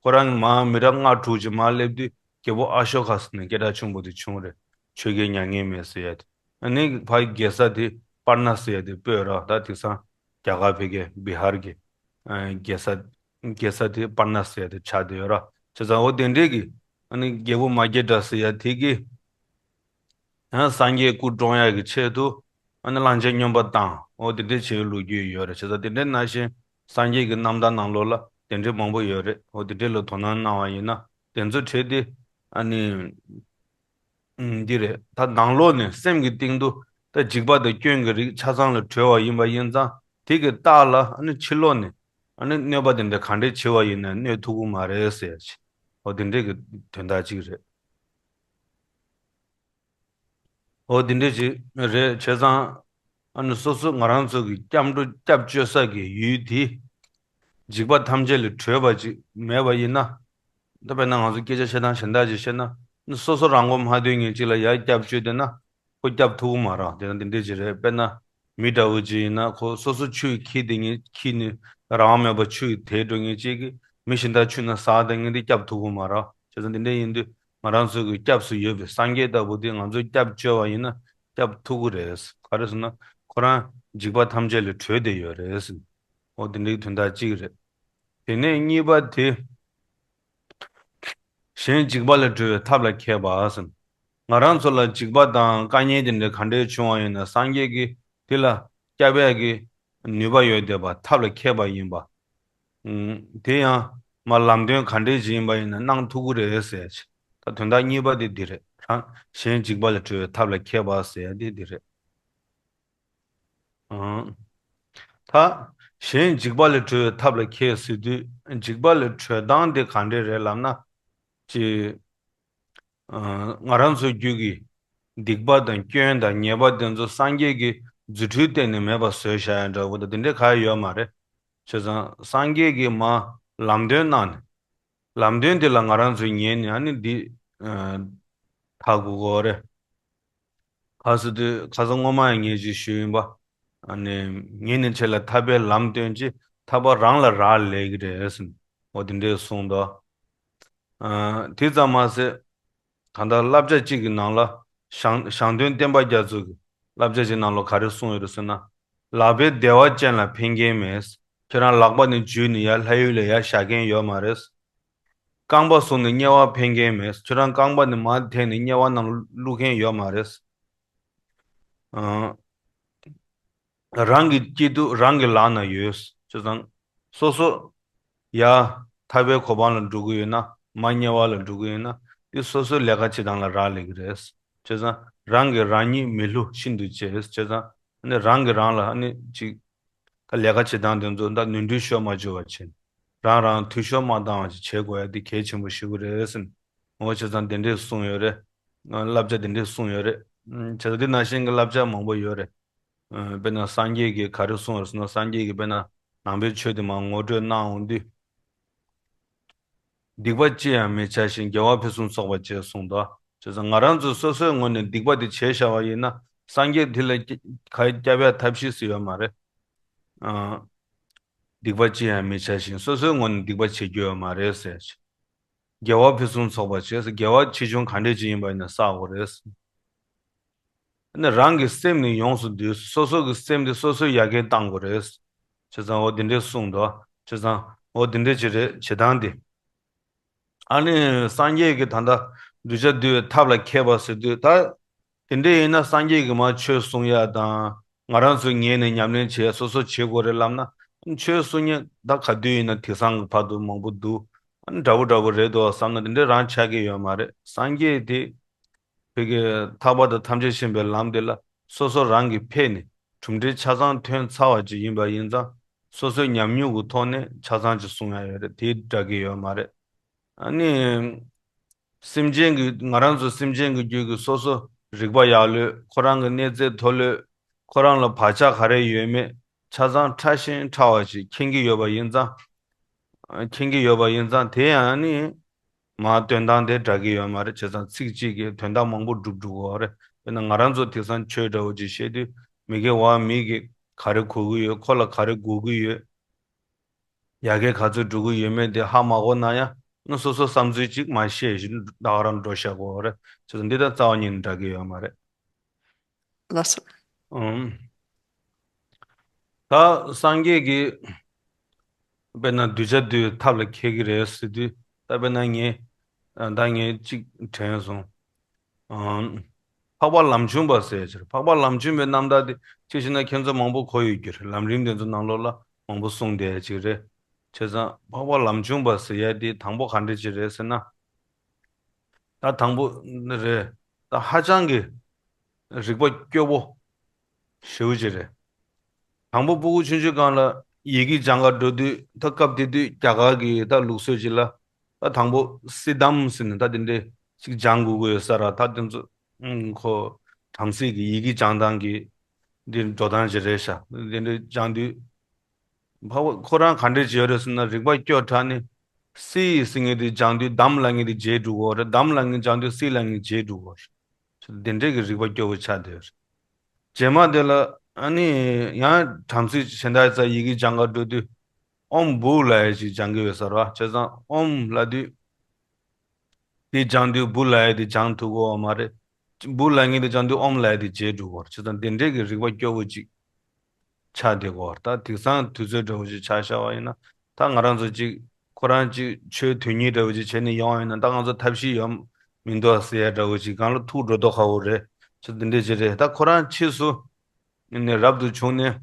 ཁོ་རང་གི་མ་མི་རབས་ལྔ་དྲུག་ཅིག་མར་སླེབས་དུས་རྒྱལ་པོ་ཨ་ཤོ་ཀ་ཟེར་ནས་སྐད་གྲགས་ཆེན་པོ་དེ་བྱུང་རེད། ཆོས་རྒྱལ་མྱ་ངན་མེད་ཟེར་ཡ་དེ། ཨ་ནི་ཕ་གི་རྒྱལ་ས་དེ་པར་ན་ཟེར་ཡ་དེ་སྤོས་ར། ད་དེང་སང་རྒྱ་གར་ཕ་གི་བི་ཧར་གྱི། ཨ། རྒྱལ་ས། རྒྱལ་ས་དེ་པར་ན་ཟེར་ཡ་དེ་ཆགས་བསྡད་ཡོད་ར། བྱས་ཙང་འོ་དེ་འདྲས་ཀྱི་ཨ་ནི་རྒྱལ་པོ་མ་སྐྱེས་དགྲ་ཟེར་ཡ་དེ་གི། ཡང་སངས་རྒྱས་སྐུ་བཀྲོངས་ཡག་གི་ཆེད་དུ་ཨ་ནི་གླང་ཆེན་སྨྱོན་པ་བཏང་། འོ་དེ་འདྲས་བྱས་པའི་ལོ་རྒྱུས་ཡོད་རེད། བྱས་ཙང་དེ་འདྲའི་ནང་བཞིན་སངས་རྒྱས་ཀྱི་རྣམ་ཐར་ནང་ལོགས་ལ་དེ་འདྲས་མང་པོ་ཡོད་རེད། འོ་དེ་འདྲས་ལ་དོ་སྣང་གནང་བ་ཡིན་ན་དེ་ཚོ་བྲིས་ཏེ་ཨ་ནི། ཨུམ། འདི་རེད། ད་ནང་ལོགས་ནས་སེམས་ཀྱི་གཏིང་དུ་ད་འཇིགས་པ་དང་སྐྱོན་གྱི་རིགས་ཆ་ཚང་ལ་གྲོལ་བ་ཡིན་པ་ཡིན་ཙང་དེ་གི་རྟགས་ལ་ཨ་ནི་ཕྱི་ལོགས་ནས་ཨ་ནི་གནོད་པ་དེ་འདྲ་ག་འདྲས་བྱེད་པ་ཡིན་ན་གནོད་ཐུབ་ཀྱི་མ་རེད་ཟེར་ཡ་ཅིག་འོ་དེ་འདྲས་ཀྱི་དོན་དག་ཅིག་རེད། འོ་དེ་འདྲས་ཅིག་རེད། བྱས་ཙང་ཨ་ནི་སོ་སོ་ང་རང་ཚོ་གི་སྐྱབས་འགྲོ་སྐྱབས་བཅོལ་ས་གི་ཡུལ་དེ་འཇིགས་པ་ཐམས་ཅད་ལས་གྲོལ་བ་ཅིག་མེད་པ་ཡིན་ན། ད་དཔེར་ན་ང་ཚོ་སྐད་ཆ་བཤད་སྟངས་གཞན་དག་ཅིག་བཤད་ན། སོ་སོ་རང་མགོ་མ་ཐོན་མཁན་ཅིག་ལ་ཡར་སྐྱབས་བཅོལ་བསྡད་ན་ཁོ་སྐྱབས་ཐུབ་ཀྱི་མ་རེད། དེ་ན་དེ་འདྲས་ཅིག་རེད། དཔེར་ན་མི་འདྲ་བོ་ཅིག་ཡིན་ན་ཁོ་སོ་སོ་ཆུ་ཁྱི་དེ་ངས་ཁྱི་ནི་རང་དབང་མེད་པ་ཆུ་དེད་འགྲོ་མཁན་ཅིག་གིས་མི་གཞན་དག་ཆུ་ནང་ཟགས་བསྡད་མཁན་དེ་སྐྱབས་ཐུབ་ཀྱི་མ་རེད། བྱས་ཙང་དེ་འདྲས་ཡིན་དུས་ང་རང་ཚོ་གི་སྐྱབས་སུ་ཡོད་པའི་སངས་རྒྱས་ལྟ་བུ་དེ་ང་ཚོ་སྐྱབས་བཅོལ་བ་ཡིན་ན་སྐྱབས་ཐུབ་ཀྱི་རེད། ག་རེ་ཟེར་ན་ཁོ་རང་འཇིགས་པ་ཐམས་ཅད་ལས་གྲོལ་བསྡད་ཡོད་རེད། འོ་དེ་འདྲའི་དོན་དག་གཅིག་རེད། དེ་ནས་གཉིས་པ་དེ། གཞན་འཇིགས་པ་ལས་སྒྲོལ་བའི་ཐབས་ལ་མཁས་པ་ཟེར། ང་རང་ཚོ་ལ་འཇིགས་པ་དང་དཀའ་ངལ་དེ་འདྲ་ག་འདྲས་བྱུང་བ་ཡིན་ན་སངས་རྒྱས་ཀྱིས་དེ་ལ་སྐྱབས་ཡག་གི་ནུས་པ་ཡོད་བསྡད་པ་ཐབས་ལ་མཁས་པ་ཡིན་པ། ཨུམ། དེ་ཡང་མ་ལམ་སྟོན་ག་འདྲས་ཅིག་ཡིན་པ་ཡིན་ན་གནང་ཐུབ་ཀྱི་རེད་ཟེར་ཡ་ཅིག་ད་དོན་དག་གཉིས་པ་དེ་འདི་རེད། དང་གཞན་འཇིགས་པ་ལས་གྲོལ་བའི་ཐབས་ལ་མཁས་པ་ཟེར་ཡ་དེ་འདི་རེད། ཨང་། ད་གཞན་འཇིགས་པ་ལས་གྲོལ་བའི་ཐབས་ལ་མཁས་ཟེར་དུས། འཇིགས་པ་ལས་གྲོལ་སྟངས་དེ་ག་འདྲས་རེད་ལབ་ན། ཅི། ཨ། ང་རང་ཚོའི་རྒྱུད་ཀྱི་སྡིག་པ་དང་སྐྱོན་དང་ཉེས་པ་དེ་ཚོ་སངས་རྒྱས་ཀྱི་རྫུ་འཕྲུལ་བརྟེན་ནས་མེད་པ་བཟོས་བཞག་ཡ་འདྲ་བོ་དང་དེ་འདྲས་ག་ཡོད་མ་རེད། བྱས་ཙང་སངས་རྒྱས་ཀྱིས་མར་ལམ་སྟོན་གནང་ནས། ལམ་སྟོན་དེ་ལ་ང་རང་ཚོས་ཉན་ནས་ཨ་ནི་འདི། ཨ། ཐག་གོ་དགོས་རེད། ག་ཟེར་དུས་ཁ་སང་སྔོན་མ་ཡང་ངས་ཅིག་ཞུས་ཡིན་པ། ཨ་ནི་ཉན་ནས་ཆེ་ལ་ཐར་པའི་ལམ་སྟོན་ཅིག་ཐར་པ་རང་ལ་རག་ལས་ཀྱི་རེད་ཟེར། འོ་དེ་འདྲས་གསུངས་འདུག། ཨ། དེ་ཙམ་མ་ཟད། གང་ལྟར་བསླབ་བྱ་གཅིག་གི་ནང་ལ་ཞང་ཞང་སྟོན་བསྟན་པ་རྒྱ་མཚོ་གི་བསླབ་བྱ་གཅིག་ནང་ལ་ག་རེ་གསུངས་ཡོད་རེད་ཟེར་ན། ལག་པས་བདེ་བ་ཅན་ལ་ཕན་མཁན་མེད། ཁྱོད་རང་ལག་པ་ནས་འཇུས་ནས་ཡར་ལྷ་ཡུལ་ལ་ཡར་བཞག་མཁན་ཡོད་མ་རེད། རྐང་པ་བཟུང་ནས་དམྱལ་བ་ཕན་མཁན་མེད། ཁྱོད་རང་རྐང་པ་ནས་མར་འཐེན་ནས་དམྱལ་བ་ནང་བླུག་མཁན་ཡོད་མ་རེད། ཨང་། རང་གི་སྐྱིད་སྡུག་རང་གི་ལག་ན་ཡོད། བྱས་ཙང་། སོ་སོ། ཡ། ཐར་པའི་གོ་འཕང་ལ་འགྲོ་གི་ཡོད་ན། མར་དམྱལ་བ་ལ་འགྲོ་གི་ཡོད་ན། འདི་སོ་སོའི་ལས་ཀ་བྱེད་སྟངས་ལ་རག་ལས་ཀྱི་རེད། བྱས་ཙང་། རང་གིས་རང་ཉིད་མི་བསླུ་ཤིན་ཏུ་གཅེས། བྱས་ཙང་། ནི་རང་གིས་རང་ལ་ནི་ཅིག་ད་ལས་ཀ་བྱེད་སྟངས་དེ་ཚོ་ད་ནོར་འཁྲུལ་ཤོར་མ་བཅུག་པ་བྱེད། རང་རང་འཐུས་ཤོར་མ་བཏང་བ་ཞིག་བྱེད་དགོས་ཡ་འདི་གལ་ཆེན་པོ་ཞིག་རེད་ཟེར། འོ་བྱས་ཙང་དེ་འདྲས་གསུངས་ཡོད་རེད། བསླབ་བྱ་དེ་འདྲས་གསུངས་ཡོད་རེད། བྱས་ཙང་འདི་ནང་བཞིན་གྱི་བསླབ་བྱ་མང་པོ་ཡོད་རེད། དཔེར་ན་སངས་རྒྱས་ཀྱིས་ག་རེ་གསུངས་ཡོད་ཟེར་ན། སངས་རྒྱས་ཀྱིས་དཔེར་ན་ནང་པའི་ཆོས་དེ་མར་ངོ་སྤྲོད་གནང་འོང་དུས། སྡིག་པ་ཅི་ཡང་མི་བྱ་ཞིང་། དགེ་བ་ཕུན་སུམ་ཚོགས་པར་བྱེད་གསུངས་འདུག། བྱས་ཙང་ང་རང་ཚོས་སོ་སོའི་ངོས་ནས་སྡིག་པ་དེ་བྱས་བཞག་པ་ཡིན་ན། སངས་རྒྱས་དེ་ལ་ཁ་སྐྱབས་ཡ་ཐབས་ཤེས་སུ་ཡོད་མ་རེད། ཨ། སྡིག་པ་ཅི་ཡང་མི་བྱ་ཞིང་། སོ་སོའི་ངོས་ནས་སྡིག་པ་བྱེད་རྒྱུ་ཡོད་མ་རེད་ཟེར། དགེ་བ་ཕུན་སུམ་ཚོགས་པར་བྱེད་ཟེར། དགེ་བ་ཆེ་ཆུང་ག་འདྲས་ཅིག་ཡིན་པ་ཡིན་ན་བསགས་དགོས་རེད། ཨ་ནི་རང་གི་སེམས་ནི་ཡོངས་སུ་འདུལ། སོ་སོ་གི་སེམས་དེ་སོ་སོས་ཡར་རྒྱས་གཏང་དགོས་རེད། བྱས་ཙང་འོ་དེ་འདྲས་གསུངས་འདུག། བྱས་ཙང་འོ་དེ་འདྲས་ཅིག་རེད་བྱེད་སྟངས་དེ། ཨ་ནི་སངས་རྒྱས་ཀྱིས་ད་ལྟ་གདུལ་བྱ་འདུལ་བའི་ཐབས་ལ་མཁས་པ་ཟེར་དུས། ད་དེ་འདྲས་ཡིན་ན་སངས་རྒྱས་ཀྱིས་མར་ཆོས་གསུང་ཡ་དང་། ང་རང་ཚོས་ཉན་ནས་ཉམས་ལེན་བྱས། སོ་སོ་བྱེད་དགོས་རེད་ལབ་ན། ཆོས་གསུང་མཁན་ད་ག་དུས་ཡིན་ན་དེང་སང་གི་བར་དུ་མང་པོ་འདུག། ཨ་ནི་འདྲ་པོ་འདྲ་པོ་རེད་འདུག་བསམ་ན་དེ་འདྲས་རང་ཆགས་ཀྱི་ཡོད་མ་རེད། སངས་རྒྱས་དེ། བོད་ཀྱི་ཐར་པ་དང་ཐམས་ཅད་མཁྱེན་པའི་ལམ་དེ་ལ་སོ་སོ་རང་གིས་ཕེབས་ནས་གྲུབ་འབྲས་ཆ་ཚང་ཐོན་ཚར་བ་ཅིག་ཡིན་པ་ཡིན་ཙང་། སོ་སོའི་ཉམས་མྱོང་གི་ཐོག་ནས་ཆ་ཚང་ཅིག་གསུང་ཡ་ཡོད་རེད། དེ་འདྲ་གི་ཡོད་མ་རེད། ཨ་ནི། སེམས་ཅན་གྱི་ང་རང་ཚོ་སེམས་ཅན་གྱི་རྒྱུད་ཀྱི་སོ་སོ་རིག་པ་ཡག་ལོས། ཁོ་རང་གི་གནས་ཚད་མཐོ་ལོས། ཁོ་རང་ལ་བག་ཆགས་ག་རེ་ཡོད་མེད་ཆ་ཚང་ཕྲ་ཞིང་ཕྲ་བ་ཅིག་མཁྱེན་གྱི་ཡོད་པ་ཡིན་ཙང་། མཁྱེན་གྱི་ཡོད་པ་ཡིན་ཙང་། དེ་ཡང་ནི། མར་སྟོན་སྟངས་དེ་འདྲ་གི་ཡོད་མ་རེད། བྱས་ཙང་ཚིག་གཅིག་གིས་དོན་དག་མང་པོ་སྒྲུབ་འགྲོ་གི་ཡོད་རེད། དཔེར་ན་ང་རང་ཚོ་དེང་སང་ཆོས་འདྲ་བོ་ཅིག་བཤད་དུས། མི་དགེ་བ་མི་དགེ་ག་རེ་གོ་གི་ཡོད། ཁོ་ལ་ག་རེ་དགོས་ཀྱི་ཡོད། ཡར་རྒྱས་ག་ཚོད་འགྲོ་གི་ཡོད་མེད་དེ་ཧ་མ་གོ་ན་ཡང་། ནི་སོ་སོ་བསམ་ཚུལ་གཅིག་མར་བཤད་བཞིན་ད་ག་རང་འགྲོ་བཞག་གི་ཡོད་རེད། བྱས་ཙང་འདི་དང་རྩ་བ་ཉིད་ནས་འདྲ་གི་ཡོད་མ་རེད། ལགས་སོ། ཨུམ། ད་སངས་རྒྱས་ཀྱིས་དཔེར་ན་གདུལ་བྱ་འདུལ་བའི་ཐབས་ལ་མཁས་ཀྱི་རེད་ཟེར་དུས། ད་དཔེར་ན་ངས། ཨ། ད་ངས་གཅིག་དྲན་སོང་། ཨ། འཕགས་པ་ལམ་ཆུང་པ་ཟེར་ཡ་ཅིག་རེད། འཕགས་པ་ལམ་ཆུང་པའི་རྣམ་ཐར་དེ་ཅིག་བྱས་ན་ཁྱེད་ཚོ་མང་པོ་གོ་ཡོད་རྒྱུ་རེད། ལམ་རིམ་དེ་ཚོ་ནང་ལོགས་ལ་མང་པོ་གསུངས་བསྡད་ཡ་ཅིག་རེད། བྱས་ཙང་འཕགས་པ་ལམ་ཆུང་པ་ཟེར་ཡ་དེ་དང་པོ་ག་འདྲ་ཅིག་རེད་ཟེར་ན། ད་དང་པོ་ནི་རེད། ད་ཧ་ཅང་གི་རིག་པ་སྐྱོ་པོ་ཞེ་པོ་ཅིག་རེད། དང་པོ་སྤུ་གུ་ཆུང་ཆུང་སྒང་ལ་ཡི་གེ་སྦྱང་ག་འགྲོ་དུས། ད་སྐབས་དེ་དུས་རྒྱ་གར་གྱི་ད་ལུགས་སྲོལ་ཅིག་ལ། ད་དང་པོ་སིལ་གདམས་ཟེར་ནས་ད་དེ་འདྲས་ཅིག་སྦྱང་དགོས་ཀྱི་ཡོད་ས་རེད། ད་དེ་ཚོ་ཨང་། ཁོ་བྲམ་ཟེ་གི་ཡི་གེ་སྦྱང་སྟངས་ཀྱི་འདི་འགྲོ་སྟངས་ཅིག་རེད་ཤག། དེ་འདྲས་སྦྱང་དུས། འཕགས་པ་ཁོ་རང་ག་འདྲས་བྱས་ཡོད་རེད་ཟེར་ན། རིག་པ་སྐྱོ་དྲགས་ནས་སིལ་ཟེར་མཁན་དེ་སྦྱང་དུས་གདམས་ལབ་མཁན་དེ་བརྗེད་འགྲོ་གི་ཡོད་རེད། གདམས་ལབ་མཁན་སྦྱང་དུས་སིལ་ལབ་མཁན་བརྗེད་འགྲོ་གི་ཡོད་རེད། དེ་འདྲས་ཀྱི་རིག་པ་སྐྱོ་པོ་ཆགས་བསྡད་ཡོད་རེད། རྗེས་མ་དེ་ལ་ཨ་ནི་ཡང་བྲམ་ཟེ་གཞན་དག་ཚོ་ཡི་གེ་སྦྱང་ག་འགྲོ་དུས། ཨོཾ་བྷཱུ་ལབ་ཡ་ཅིག་སྦྱང་གི་ཡོད་ས་རེད་བ། བྱས་ཙང་ཨོཾ་ལབ་དུས། དེ་སྦྱང་དུས་བྷཱུ་ལབ་ཡ་དེ་སྦྱང་ཐུབ་ཀྱི་ཡོད་མ་རེད། བྷཱུ་ལབ་མཁན་དེ་སྦྱང་དུས་ཨོཾ་ལབ་ཡ་དེ་བརྗེད་འགྲོ་གི་ཡོད་རེད། བྱས་ཙང་དེ་འདྲས་ཀྱི་རིག་པ་སྐྱོ་པོ་ཅིག་ཆགས་བསྡད་ཀྱི་ཡོད་རེད། ད་དེང་སང་དུས་ཚོད་འདྲ་བོ་ཅིག་ཆ་བཞག་པ་ཡིན་ན། ད་ང་རང་ཚོ་ཅིག་ཁོ་རང་ཅིག་ཆོས་དོན་གཉེར་འདྲ་བོ་ཅིག་བྱས་ནས་ཡོང་བ་ཡིན་ན། ད་ང་ཚོ་ཐབས་ཤེས་ཡོད་མི་འདུག་ཟེར་ཡ་འདྲ་བོ་ཅིག་སྒང་ལ་ཐུག་འགྲོ་མདོག་ཁ་པོ་རེད། ཅིག་འདི་འདྲས་ཅིག་རེད། ད་ཁོ་རང་ཕྱིས་སུ་ནས་རབ་ཏུ་བྱུང་ནས།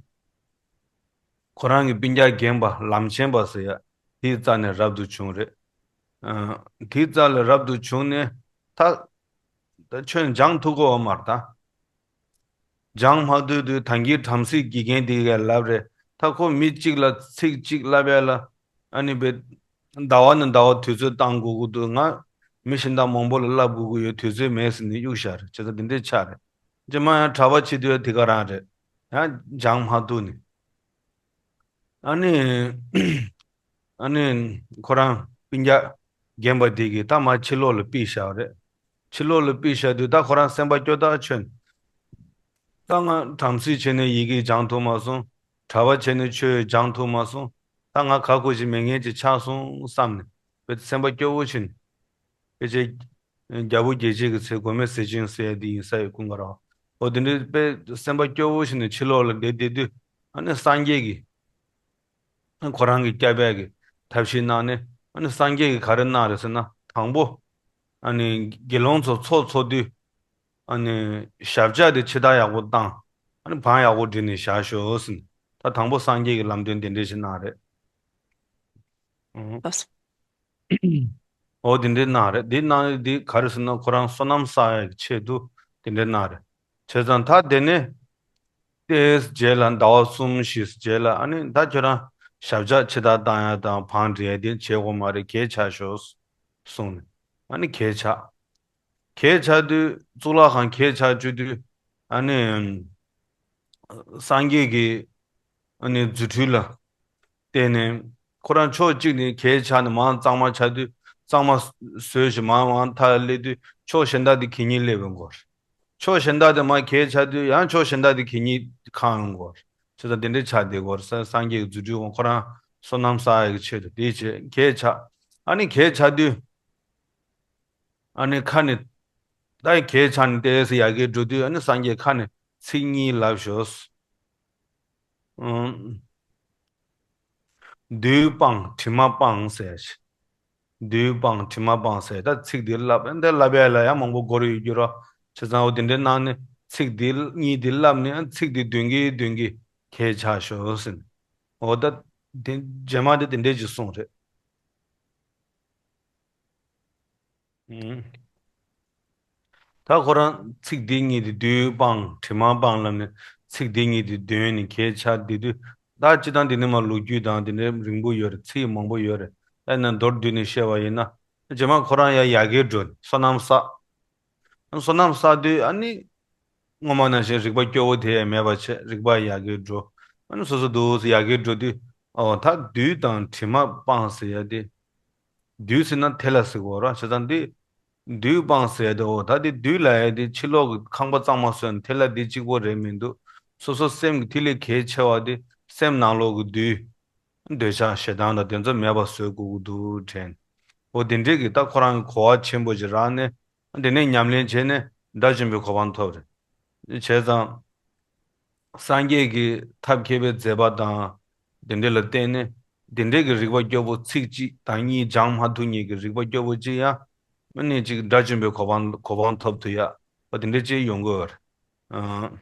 ཁོ་རང་གི་སྤུན་ཀྱག་རྒན་པ་ལམ་ཆེན་པ་ཟེར་ཡ་དེའི་རྩ་ནས་རབ་ཏུ་བྱུང་རེད། ཨ། དེའི་རྩ་ལ་རབ་ཏུ་བྱུང་ནས་ད། ད་ཁྱོད་སྦྱང་ཐུབ་ཀྱི་ཡོད་མ་རེད་ད། སྦྱང་མ་ཐུབ་དུས་ད་གིན་བྲམ་ཟེ་དགེ་རྒན་དེ་གས་ལབ་རེད། ད་ཁོ་མི་གཅིག་ལ་ཚིག་གཅིག་ལབ་ཡ་ལ་ཨ་ནི་བེ་ཟླ་བ་ནས་ཟླ་བ་དུས་ཚོད་བཏང་དགོས་ཀྱི་འདུག། ང་མི་གཞན་དག་མང་པོ་ལ་ལབ་དགོས་ཀྱི་ཡོད། དུས་ཚོད་མེད་ཟེར་ནས་གཡུག་བཞག་རེད། བྱས་ཙང་དེ་འདྲའི་ཆགས་རེད། རྗེས་མ་ཡང་གྲྭ་པ་བྱེད་དུས་ཡང་དེ་ག་རང་རེད། ཡང་སྦྱང་མ་ཐུབ་ནས། ཨ་ནི། ཨ་ནི། ཁོ་རང་སྤུན་ཀྱག་རྒན་པ་དེ་གིས་ད་མར་ཕྱི་ལོགས་ལ་ཕུད་བཞག་རེད། ཕྱི་ལོགས་ལ་ཕུད་བཞག་དུས་ད་ཁོ་རང་སེམས་པ་སྐྱོ་ཐག་ཆོད། ད་ང་བྲམ་ཟེ་བྱས་ནས་ཡི་གེ་སྦྱང་ཐུབ་མ་སོང་། གྲྭ་པ་བྱས་ནས་ཆོས་སྦྱང་ཐུབ་མ་སོང་། ད་ང་ག་དགོས་ཤིག་མེད་མཁན་ཅིག་ཆགས་སོང་བསམ་ནས་བེ་སེམས་པ་སྐྱོ་བོ་བྱས་ནས། ཕལ་ཆེར་རྒྱལ་པོ་རྒྱལ་བྱེད་ཀྱི་ཚེ་མགོན་མེད་ཟས་སྦྱིན་ཟེར་ཡ་འདི་ཡིན་ས་ཡོད་ཀུན་དགའ་ར། འོ་དེ་འདྲའི་དཔེ་སེམས་པ་སྐྱོ་བོ་ཞིག་ནས་ཕྱི་ལོགས་ལ་བསྡད་བསྡད་དུས་ཨ་ནི་སངས་རྒྱས་ཀྱིས་ཁོ་རང་གི་སྐྱབས་ཡ་གི་ཐབས་ཤེས་གནང་ནས། ཨ་ནི་སངས་རྒྱས་ཀྱིས་ག་རེ་གནང་རེད་ཟེར་ན། དང་པོ་ཨ་ནི་དགེ་སློང་ཚོ་ཚོགས་ཚོགས་དུས་ཨ་ནི་ཞབས་བཅགས་དེ་ཕྱི་ཐག་ཡག་པོ་བཏང་། ཨ་ནི་བང་ཡག་པོ་བསྒྲིགས་ནས་བཞག་ཤོག་ཟེར་ནས། ད་དང་པོ་སངས་རྒྱས་ཀྱིས་ལམ་སྟོན་དེ་འདྲས་ཞིག་གནང་རེད། ཨང་། ལགས་སོ། འོ་དེ་འདྲའི་གནང་རེད། དེ་གནང་དེ་ག་རེ་ཟེར་ན་ཁོ་རང་བསོད་ནམས་བསགས་ཡག་གི་ཆེད་དུ་དེ་འདྲའི་གནང་རེད། བྱས་ཙང་ད་དེ་ནས་དེའི་རྗེས་ལ་ཟླ་བ་གསུམ་བཞི་རྗེས་ལ་ཨ་ནི་ད་ཁྱོད་རང་ཞབས་བཅགས་ཕྱི་ཐག་བཏང་ཡག་དང་བང་སྒྲིག་ཡག་དེ་བྱེད་དགོས་མ་རེད། གས་ཆག་ཤོག་གསུངས་ནས་ཨ་ནི་གས་ཆག་གས་ཆག་དུས་གཙུག་ལག་ཁང་གས་ཆག་བཅུག་དུས་ཨ་ནི་སངས་རྒྱས་ཀྱི་ཨ་ནི་རྫུ་འཕྲུལ་ལ་བརྟེན་ནས་ཁོ་རང་ཕྱོགས་གཅིག་ནས་གས་ཆག་ནས་མར་གཙང་མ་ཆགས་དུས་གཙང་མ་བཟོས་ཤིང་མར་མར་མཐའ་སླེབས་དུས་ཕྱོགས་གཞན་དག་དེ་གད་སྙིགས་སླེབས་པའི་མགོ་རེད། ཕྱོགས་གཞན་དག་དེ་མར་གས་ཆགས་དུས་ཡང་ཕྱོགས་གཞན་དག་དེ་གད་སྙིགས་གང་ཡོང་མགོ་རེད། བྱས་ཙང་དེ་འདྲའི་ཆགས་བསྡད་མགོ་རེད། སངས་རྒྱས་ཀྱི་རྫུ་འཕྲུལ་ཁོ་རང་བསོད་ནམས་བསགས་ཡག་གི་ཆེད་དུ་དེའི་ཆེད་གས་ཆག་ཨ་ནི་གས་ཆགས་དུས། ཨ་ནི་ཁ་ནས་ད་གས་ཆག་ནས་ཏོག་ཙམ་ཡར་རྒྱས་འགྲོ་དུས་ཨ་ནི་སངས་རྒྱས་ཁ་ནས་ཚིག་གཉིས་ལབ་ཤོག། ཨང་། བདུད་སྤངས་དྲི་མ་སྤངས་ཟེར་ཞིག། བདུད་སྤངས་དྲི་མ་སྤངས་ཟེར་ད་ཚིག་འདི་ལབ་ཨ་འདི་ལབ་ཡ་ལ་ཡང་མང་པོ་འགོར་ཡོད་རྒྱུ་རོ། བྱས་ཙང་འོ་དེ་འདྲའི་གནང་ནས་ཚིག་འདི་གཉིས་འདི་ལབ་ནས་ཨ་ཚིག་འདི་བདུན་གྱིས་བདུན་གྱིས་གས་ཆག་ཤོག་ཟེར་ནས། འོ་ད་དེ་རྗེས་མ་དེ་དེ་འདྲས་ཅིག་གསུངས་རེད། ཨང་། ད་ཁོ་རང་ཚིག་འདི་གཉིས་དེ་བདུད་སྤངས་དྲི་མ་སྤངས་ལབ་ནས་ཚིག་འདི་གཉིས་དེ་བདུན་ནས་གས་ཆག་དེ་དུས་ད་སྤྱིར་བཏང་འདི་ནས་མར་ལོ་རྒྱུས་དང་དེ་འདྲའི་རིང་པོ་ཡོད་རེད། ཚིག་མང་པོ་ཡོད་རེད། ད་ཡིན་ན་མདོར་བསྡུས་ནས་བཤད་པ་ཡིན་ན་རྗེས་མ་ཁོ་རང་ཡར་ཡར་རྒྱས་འགྲོ་བསོད་ནམས་བསགས། བསོད་ནམས་བསགས་དུས་ཨ་ནི་སྔོན་མ་ནང་བཞིན་རིག་པ་སྐྱོ་བོ་དེ་ཡང་མེད་པ་བྱས། རིག་པ་ཡར་རྒྱས་འགྲོ། ཨ་ནི་སོ་སོ་འདུག་སེ་ཡར་རྒྱས་འགྲོ་དུས་ཨོ་ད་བདུད་དང་དྲི་མ་སྤངས་ཟེར་ཡ་དེ། བདུད་ཟེར་ན་དེ་ལ་ཟེར་གོ་ར། བྱས་ཙང་འདི་བདུད་སྤངས་ཟེར་ཡ་དེ་ཨོ་ད་འདི་བདུད་ལབ་ཡ་དེ་ཕྱི་ལོགས་ཀྱི་ཁང་པ་གཙང་མ་བཟོས་ན་དེ་ལ་འདི་གཅིག་པོ་རེད་མི་འདུག། སོ་སོ་སེམས་ཀྱི་ཐིག་ལེ་གལ་ཆེ་བ་དེ་སེམས་ནང་ལོགས་ཀྱི་བདུད། འདོད་ཆགས་ཞེ་སྡང་དང་དེ་ཚོ་མེད་པ་བཟོ་དགོས་ཀྱི་འདུག་དྲན། འོ་དེ་འདྲས་ཀྱི་ད་ཁོ་རང་གི་གོ་བ་ཆེན་པོ་ཅིག་རག་ནས་དེ་ནས་ཉམས་ལེན་བྱས་ནས་དགྲ་བཅོམ་པའི་གོ་འཕང་ཐོབ་རེད། བྱས་ཙང་སངས་རྒྱས་ཀྱི་ཐབས་མཁས་པའི་མཛད་པ་དང་དེ་འདྲས་ལ་བརྟེན་ནས་དེ་འདྲས་ཀྱི་རིག་པ་སྐྱོ་པོ་ཚིག་གཅིག་དང་གཉིས་སྦྱང་མ་ཐུབ་མཁན་གྱི་རིག་པ་སྐྱོ་པོ་གཅིག་ཡང་མི་ནི་གཅིག་དགྲ་བཅོམ་པའི་གོ་འཕང་གོ་འཕང་ཐོབ་ཐུབ་ཡ། འོ་དེ་འདྲས་ཅིག་ཡོང་གི་ཡོད་རེད། ཨང་།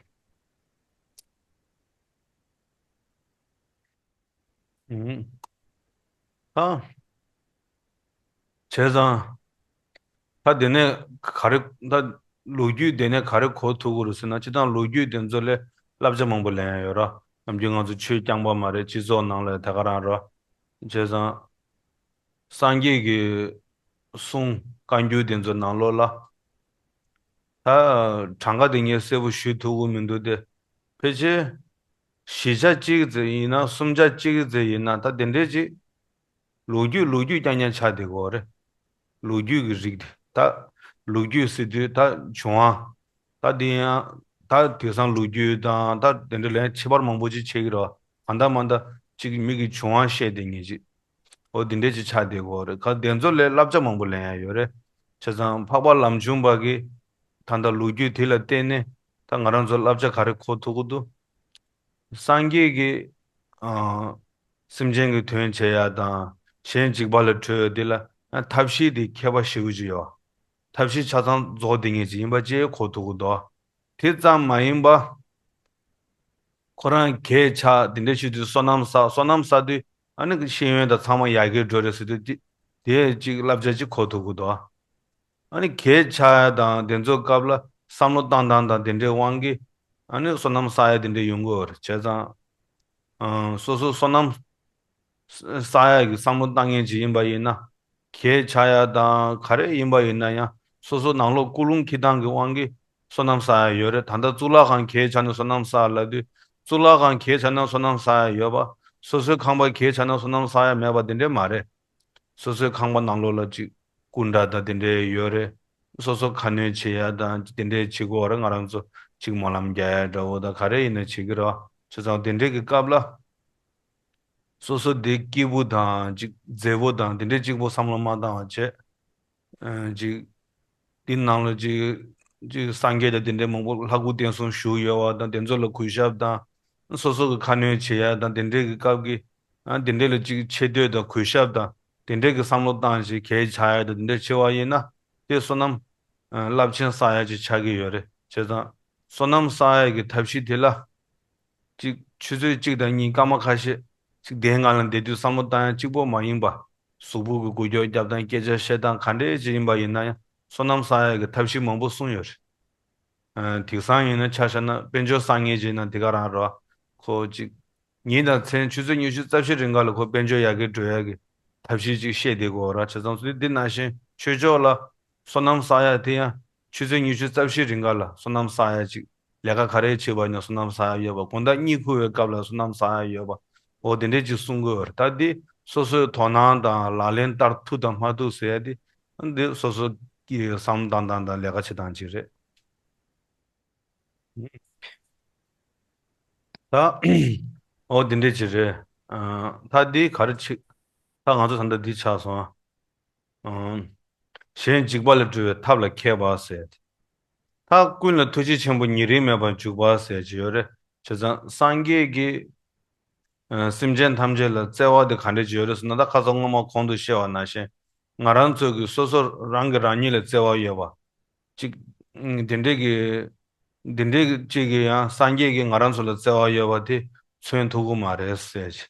ཨང་། ད། བྱས་ཙང་། ད་དེ་ནས་ག་རེ་ད་ལོ་རྒྱུས་དེ་ནས་ག་རེ་གོ་ཐུབ་ཀྱི་རེད་ཟེར་ན། སྤྱིར་བཏང་ལོ་རྒྱུས་དེ་ཚོ་ལས་བསླབ་བྱ་མང་པོ་ལེན་ཡ་ཡོད་ར། ནམ་རྒྱུན་ང་ཚོ་ཆོས་རྐྱང་པ་མ་རེད། སྤྱི་ཚོགས་ནང་ལ་དེ་ག་རང་ར། བྱས་ཙང་། སངས་རྒྱས་ཀྱི་གསུང་བཀའ་འགྱུར་དེ་ཚོ་ནང་ལོགས་ལ། ད་གྲངས་ཀ་དེ་ངས་གསལ་པོ་ཞུ་ཐུབ་ཀྱི་མི་འདུག་སྟེ། ཕལ་ཆེར་བཞི་ཆ་གཅིག་ཙམ་ཡིན་ན་གསུམ་ཆ་གཅིག་ཙམ་ཡིན་ན་ད་དེ་འདྲས་ཅིག་ལོ་རྒྱུས་ལོ་རྒྱུས་རྐྱང་རྐྱང་ཆགས་བསྡད་ཀྱི་ཡོད་རེད། ལོ་རྒྱུས་ཀྱི་རིགས་དེ་ད་ལོ་རྒྱུས་ཟེར་དུས་ད་བྱུང་བ་ད་དེ་ཡང་ད་དེང་སང་ལོ་རྒྱུས་དང་ད་དེ་འདྲ་ལས་ཁྱད་པར་མང་པོ་ཅིག་ཕྱེ་གི་རེད་བ། གང་ལྟར་མ་ལྟར་ཅིག་མི་གི་བྱུང་བ་བཤད་བསྡད་མཁན་ཅིག་འོ་དེ་འདྲས་ཅིག་ཆགས་བསྡད་ཀྱི་ཡོད་རེད། ག་དེ་ཚོ་ལས་བསླབ་བྱ་མང་པོ་ལེན་ཡ་ཡོད་རེད། བྱས་ཙང་འཕགས་པ་ལམ་ཆུང་པ་གིས་ད་ལྟ་ལོ་རྒྱུས་དེ་ལ་བརྟེན་ནས་ད་ང་རང་ཚོ་བསླབ་བྱ་ག་རེ་གོ་ཐུབ་ཀྱི་འདུག། སངས་རྒྱས་ཀྱིས་ཨ། སེམས་ཅན་གྱི་དོན་བྱེད་ཡ་དང་གཞན་འཇིགས་པ་ལས་གྲོལ་ཡ་དེ་ལ་ཐབས་ཤེས་དེ་མཁས་པ་ཞེ་པོ་ཅིག་ཡོད། ཐབས་ཤེས་ཆ་ཚང་རྫོགས་བསྡད་མཁན་ཅིག་ཡིན་པ་བཅས་གོ་ཐུབ་ཀྱི་འདུག། དེ་ཙམ་མ་ཡིན་པ། ཁོ་རང་གས་ཆག་དེ་འདྲ་བྱེད་དུས་བསོད་ནམས་བསགས། བསོད་ནམས་བསགས་དུས་ཨ་ནི་ཤེས་ཡོན་དང་ཚང་མ་ཡར་རྒྱས་འགྲོ་རེད་ཟེར་དུས་དེ་དེ་ཅིག་བསླབ་བྱ་ཅིག་གོ་ཐུབ་ཀྱི་འདུག། ཨ་ནི་གད་ཆག་ཡ་དང་དེ་ཚོའི་སྐབས་ལ་བསམ་བློ་བཏང་སྟངས་དང་དེ་འདྲའི་དབང་གིས་ཨ་ནི་བསོད་ནམས་བསགས་ཡ་དེ་འདྲ་ཡོང་གི་ཡོད་རེད། བྱས་ཙང་། ཨ། སོ་སོ་བསོད་ནམས་བསགས་ཡ་གི་བསམ་བློ་བཏང་མཁན་ཅིག་ཡིན་པ་ཡིན་ན། གད་ཆག་ཡ་དང་ག་རེ་ཡིན་པ་ཡིན་ན་ཡང་སོ་སོ་ནང་ལོགས་ཀུན་སློང་འཁྱེར་སྟངས་ཀྱི་དབང་གིས་བསོད་ནམས་བསགས་ཡ་ཡོད་རེད། ད་ལྟ་གཙུག་ལག་ཁང་གད་ཆག་ནས་བསོད་ནམས་བསགས་ལབ་དུས། གཙུག་ལག་ཁང་གད་ཆག་ན་བསོད་ནམས་བསགས་ཡ་ཡོད་པ། སོ་སོའི་ཁང་པ་གད་ཆག་ན་བསོད་ནམས་བསགས་ཡ་མེད་པ་དེ་འདྲ་མ་རེད། སོ་སོའི་ཁང་པ་ནང་ལོགས་ལ་ཅིག་སྐུ་འདྲ་དང་དེ་འདྲ་ཡོད་རེད། སོ་སོ་ཁ་སྣོན་བྱེད་ཡ་དང་དེ་འདྲ་བྱེད་དགོས་རེད། ང་རང་ཚོ་ཅིག་སྨོན་ལམ་རྒྱག་ཡ་འདྲ་བོ་དང་ག་རེ་ཡིན་ན་བྱེད་ཀྱི་རེད། བྱས་ཙང་དེ་འདྲ་གི་སྐབས་ལ། སོ་སོ་དེ་སྐྱིད་པོ་དང་ཅིག་མཛེས་པོ་དང་དེ་འདྲ་གཅིག་པོ་བསམ་བློ་མ་བཏང་བ་བྱས། ཨ། ཅིག་དེ་ནང་ལ་ཅིག་ཅིག་སངས་རྒྱས་དང་དེ་འདྲ་མང་པོ་ལྷ་སྐུ་བསྟན་སྲུང་བཞུགས་ཡོད་པ་དང་དེ་ཚོ་ལ་གུས་ཞབས་དང་། སོ་སོ་གི་ཁ་སྣོན་བྱེད་ཡ་དང་དེ་འདྲ་གི་སྐབས་ཀྱི། ཨ། དེ་འདྲ་ལ་ཅིག་ཆེ་བསྟོད་དང་གུས་ཞབས་དང་དེ་འདྲ་གི་བསམ་བློ་བཏང་ཞིག་གད་ཆག་ཡ་དང་དེ་འདྲ་བྱེད་པ་ཡིན་ན། དེ་བསོད་ནམས་རླབས་ཆེན་བསགས་ཡ་ཅིག་ཆགས་ཀྱི་ཡོད་རེད། བྱས་ཙང་བསོད་ནམས་བསགས་ཡ་གི་ཐབས་ཤེས་དེ་ལ། གཅིག་ཆུ་ཚོད་གཅིག་དང་གཉིས་སྐར་མ་ཁ་ཤས་ཅིག་གདན་སྒང་ལ་བསྡད་དུས་བསམ་བློ་བཏང་ཡ་གཅིག་པོ་མ་ཡིན་པ། གཟུགས་པོ་གི་འགུལ་སྐྱོད་རྒྱབ་སྟངས་སྐད་ཆ་བཤད་སྟངས་ག་འདྲས་ཅིག་ཡིན་པ་ཡིན་ན་ཡང་བསོད་ནམས་བསགས་ཡ་གི་ཐབས་ཤེས་མང་པོ་གསུངས་ཡོད་རེད། ཨ། དེང་སང་ཡིན་ན་ཆ་བཞག་ན་དཔལ་འབྱོར་བསགས་མཁན་ཅིག་ན་དེ་ག་རང་རེད། ཁོ་ཅིག་ཉིན་དང་མཚན་ཆུ་ཚོད་ཉི་ཤུ་རྩ་བཞི་རིང་ག་ལ་ཁོ་དཔལ་འབྱོར་ཡར་རྒྱས་འགྲོ་ཡ་གི་ཐབས་ཤེས་ཅིག་བཤད་བསྡད་དགོས་ར། བྱས་ཙང་འདི་འདི་ནང་བཞིན་ཆོས་ཕྱོགས་ལ་བསོད་ནམས་བསགས་ཡ་དེ་ཡང་ཆུ་ཚོད་ཉི་ཤུ་རྩ་བཞི་རིང་ག་ལ་བསོད་ནམས་བསགས་ཡ་ཅིག་ལས་ཀ་ག་རེ་བྱེད་པ་ཡིན་ན་བསོད་ནམས་བསགས་ཡ་ཡོད་པ། དགོང་དག་གཉིད་ཁུག་པའི་སྐབས་ལ་བསོད་ནམས་བསགས་ཡ་ཡོད་པ། འོ་དེ་འདྲས་ཅིག་གསུང་གི་ཡོད་རེད། ད་འདི་སོ་སོའི་དོ་སྣང་དང་ལག་ལེན་བསྟར་ཐུབ་དང་མ་ཐུབ་ཟེར་ཡ་དེ་འདི་སོ་སོ་གི་བསམ་བློ་བཏང་སྟངས་དང་ལས་ཀ་བྱེད་སྟངས་ཅིག་རེད། ད། འོ་དེ་འདྲས་ཅིག་རེད། ཨ། ད་འདི་ག་རེ་ཆེ། ད་ང་ཚོ་ད་ལྟ་འདི་ཆགས་སོང་། ཨ། གཞན་འཇིགས་པ་ལས་སྒྲོལ་བའི་ཐབས་ལ་མཁས་པ་ཟེར། ད་ཀུན་ལ་ཐུགས་རྗེ་ཆེན་པོ་ཉེ་རིང་མེད་པར་འཇུག་པ་ཟེར་གྱི་ཡོད་རེད། བྱས་ཙང་སངས་རྒྱས་ཀྱིས། ཨ། སེམས་ཅན་ཐམས་ཅད་ལ་བརྩེ་བ་དེ་ག་འདྲས་ཅིག་ཡོད་རེད་ཟེར་ན། ད་ཁ་སང་སྔོན་མ་གོང་དུ་བཤད་པ་ནང་བཞིན་ང་རང་ཚོ་གིས་སོ་སོ་རང་གིས་རང་ཉིད་ལ་བརྩེ་བ་ཡོད་པ། ཅིག་ཨ། དེ་འདྲས་ཀྱི། དེ་འདྲས་ཅིག་གིས་ཡང་སངས་རྒྱས་ཀྱིས་ང་རང་ཚོ་ལ་བརྩེ་བ་ཡོད་པ་དེ་མཚོན་ཐུབ་ཀྱི་མ་རེད་ཟེར་གྱི།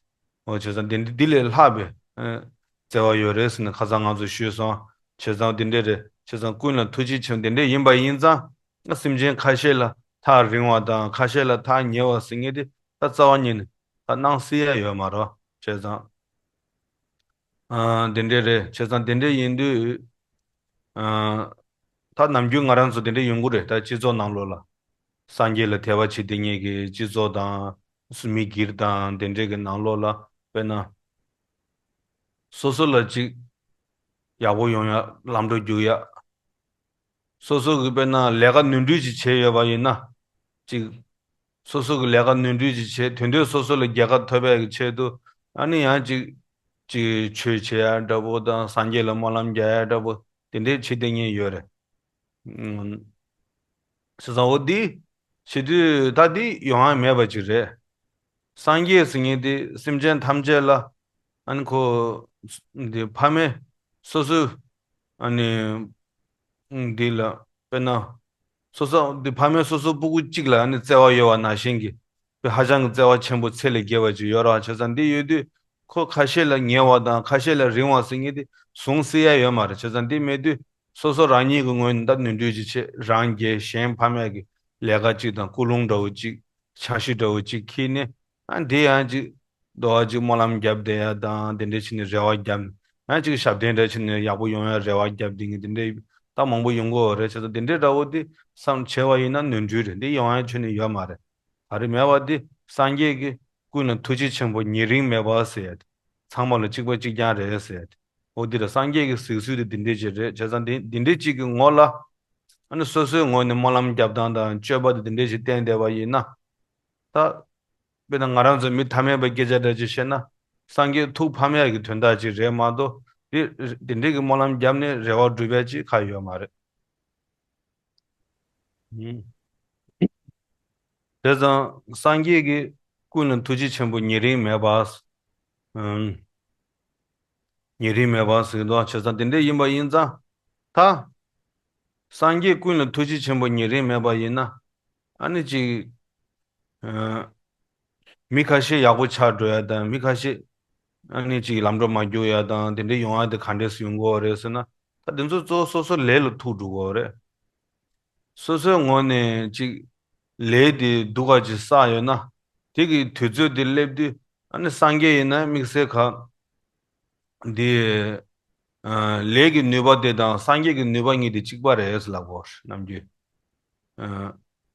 འོ་བྱས་ཙང་དེ་འདི་འདི་ལས་ལྷག་པའི། ཨ། བརྩེ་བ་ཡོད་རེད་ཟེར་ནས་ཁ་སང་ང་ཚོས་ཞུས་སོང་། བྱས་ཙང་དེ་འདྲས་རེད། བྱས་ཙང་ཀུན་ལ་ཐུགས་རྗེ་ཆེན་པོ་དེ་འདྲས་ཡིན་པ་ཡིན་ཙང་། སེམས་ཅན་ཁ་ཤས་ལ་ཐག་རིང་བ་དང་ཁ་ཤས་ལ་ཐག་ཉེ་བ་ཟེར་མཁན་དེ་ད་རྩ་བ་ཉིད་ནས་ད་སྣང་སྲིད་ཡ་ཡོད་མ་རེད། བྱས་ཙང་། ཨ། དེ་འདྲས་རེད། བྱས་ཙང་དེ་འདྲས་ཡིན་དུས། ཨ། ད་ནམ་རྒྱུན་ང་རང་ཚོ་དེ་འདྲས་ཡོང་གི་རེད། ད་སྤྱི་ཚོགས་ནང་ལོགས་ལ། སངས་རྒྱས་ལ་དད་པ་བྱེད་བསྡད་མཁན་གྱི་སྤྱི་ཚོགས་དང་། མི་སྒེར་དང་དེ་འདྲས་ཀྱི་ནང་ལོགས་ལ་དཔེར་ན། སོ་སོ་ལ་ཅིག་ཡག་པོ་ཡོང་ཡ་ལམ་འགྲོ་རྒྱུག་ཡ། སོ་སོ་གི་དཔེར་ན་ལས་ཀ་ནོར་འཁྲུལ་ཅིག་བྱས་ཡོད་པ་ཡིན་ན། ཅིག་སོ་སོ་གི་ལས་ཀ་ནོར་འཁྲུལ་ཅིག་བྱས། དོན་དུ་སོ་སོ་ལ་རྒྱལ་ཁ་ཐོབ་པའི་གི་ཆེད་དུ། ཨ་ནི་ཡང་ཅིག་ཅིག་ཆོས་བྱེད་ཡ་འདྲ་པོ་དང་། སངས་རྒྱས་ལ་སྨོན་ལམ་རྒྱག་ཡ་འདྲ་པོ་དེ་འདྲས་བྱེད་བསྡད་མཁན་ཡོད་རེད། ཨུམ། བྱས་ཙང་འོ་འདི་བྱེད་དུས་ད་འདི་ཡོང་ཡ་མེད་པ་ཅིག་རེད། སངས་རྒྱས་ཟེར་མཁན་དེ་སེམས་ཅན་ཐམས་ཅད་ལ། ཨ་ནི་ཁོ་འདི་ཕ་མས་སོ་སོའི། ཨ་ནི་འདི་ལ་དཔེར་ན། སོ་སོ་འདི་ཕ་མས་སོ་སོ་སྤུ་གུ་གཅིག་ལ་ཨ་ནི་བརྩེ་བ་ཡོད་པ་ནང་བཞིན་གྱི། དཔེ་ཧ་ཅང་གི་བརྩེ་བ་ཆེན་པོ་ཚད་ལས་བརྒལ་བ་ཅིག་ཡོད་རེད་བ། བྱས་ཙང་འདི་ཡོད་དུས་ཁོ་ཁ་ཤས་ལ་ཉེ་བ་དང་ཁ་ཤས་ལ་རིང་བ་ཟེར་མཁན་དེ་ཟུང་སྲིད་ཡ་ཡོད་མ་རེད། བྱས་ཙང་འདི་མེད་དུས་སོ་སོ་རང་ཉིད་ཀྱི་ངོས་ནས་ད་ནོར་འཁྲུལ་ཅིག་བྱས། རང་རྒྱལ། གཞན་ཕམ་ཡ་གི་ལས་ཀ་གཅིག་དང་། ཀུན་སློང་འདྲ་བོ་གཅིག་འཆར་གཞི་འདྲ་བོ་གཅིག་འཁྱེར་ནས། ཨ། འདི་ཡང་ཅིག་འདུག་བ། ཅིག་སྨོན་ལམ་བརྒྱབ་བསྡད་ཡ་དང་། དེ་འདྲས་བྱས་ནས་རེ་བ་བརྒྱབ། ཡང་ཅིག་ཞབས་བརྟན་འདྲ་བྱས་ནས་ཡག་པོ་ཡོང་ཡ་རེ་བ་བརྒྱབ་བསྡད་མཁན་དེ་འདྲས་ད་མང་པོ་ཡོང་གི་ཡོད་རེད། བྱས་ཙང་དེ་འདྲས་འདྲ་བོ་དེ་བསམ་བྱས་པ་ཡིན་ན་ནོར་འཁྲུལ་རེད། འདི་ཡོང་ཡ་ཁྱོན་ནས་ཡོད་མ་རེད། ག་རེ་མེད་པ་དེ་སངས་རྒྱས་ཀྱིས་ཀུན་ལ་ཐུགས་རྗེ་ཆེན་པོ་ཉེ་རིང་མེད་པ་ཟེར་ཡ་དེ། ཚང་མ་ལ་གཅིག་པ་གཅིག་རྐྱང་རེད་ཟེར་ཡ་དེ། འོ་འདི་རེད། སངས་རྒྱས་ཀྱི་གཟིགས་ཚུལ་དེ་འདི་འདྲས་ཅིག་རེད། བྱས་ཙང་འདི་འདི་འདྲས་ཅིག་གི་ངོ་ལ། ཨ་ནི་སོ་སོའི་ངོས་ནས་སྨོན་ལམ་བརྒྱབ་སྟངས་དང་སྤྱོད་པ་དེ་འདི་འདྲས་ཅིག་བསྟན་བསྡད་པ་ཡིན་ན། ད་དཔེར་ན་ང་རང་ཚོ་མི་ཐ་མལ་པའི་སྐད་ཆ་འདྲ་ཅིག་བཤད་ན། སངས་རྒྱས་ཐུགས་ཕམ་ཡ་གི་དོན་དག་ཅིག་རེད་མ་གཏོགས། དེ་དེ་འདྲས་ཀྱི་སྨོན་ལམ་བརྒྱབ་ནས་རེ་བ་སྒྲུབ་ཡ་ཅིག་གང་ཡོད་མ་རེད། ཨུམ། དེ་ཙང་སངས་རྒྱས་ཀྱིས་ཀུན་ལ་ཐུགས་རྗེ་ཆེན་པོ་ཉེ་རིང་མེད་པ། ཨུམ། ཉེ་རིང་མེད་པ་ཟེར་གྱི་འདུག། བྱས་ཙང་དེ་འདྲས་ཡིན་པ་ཡིན་ཙང་། ད་སངས་རྒྱས་ཀུན་ལ་ཐུགས་རྗེ་ཆེན་པོ་ཉེ་རིང་མེད་པ་ཡིན་ན། ཨ་ནི་ཅིག་ཨ། མི་ཁ་ཤས་ཡག་པོ་ཆགས་འགྲོ་ཡ་དང་། མི་ཁ་ཤས་ཨ་ནི་ཅིག་ལམ་འགྲོ་མ་རྒྱུག་ཡ་དང་། དེ་འདྲའི་ཡོང་ཡ་དེ་ག་འདྲས་སེ་ཡོང་གི་ཡོད་རེད་ཟེར་ན། ད་དེ་ཚོ་གཙོ་བོ་སོ་སོ་ལས་ལ་ཐུག་འགྲོ་གི་ཡོད་རེད། སོ་སོའི་ངོས་ནས་ཅིག་ལས་དེ་སྡུག་ག་ཅིག་བསགས་ཡོད་ན། དེ་གི་དུས་ཚོད་དེ་སླེབས་དུས་ཨ་ནི་སངས་རྒྱས་ཡིན་ན་དམིགས་བསལ་ག་འདི། ཨ། ལས་ཀྱི་ནུས་པ་དེ་དང་སངས་རྒྱས་ཀྱི་ནུས་པ་གཉིས་དེ་གཅིག་པ་རེད་ལབ་དགོས་ནམ་རྒྱུན། ཨ།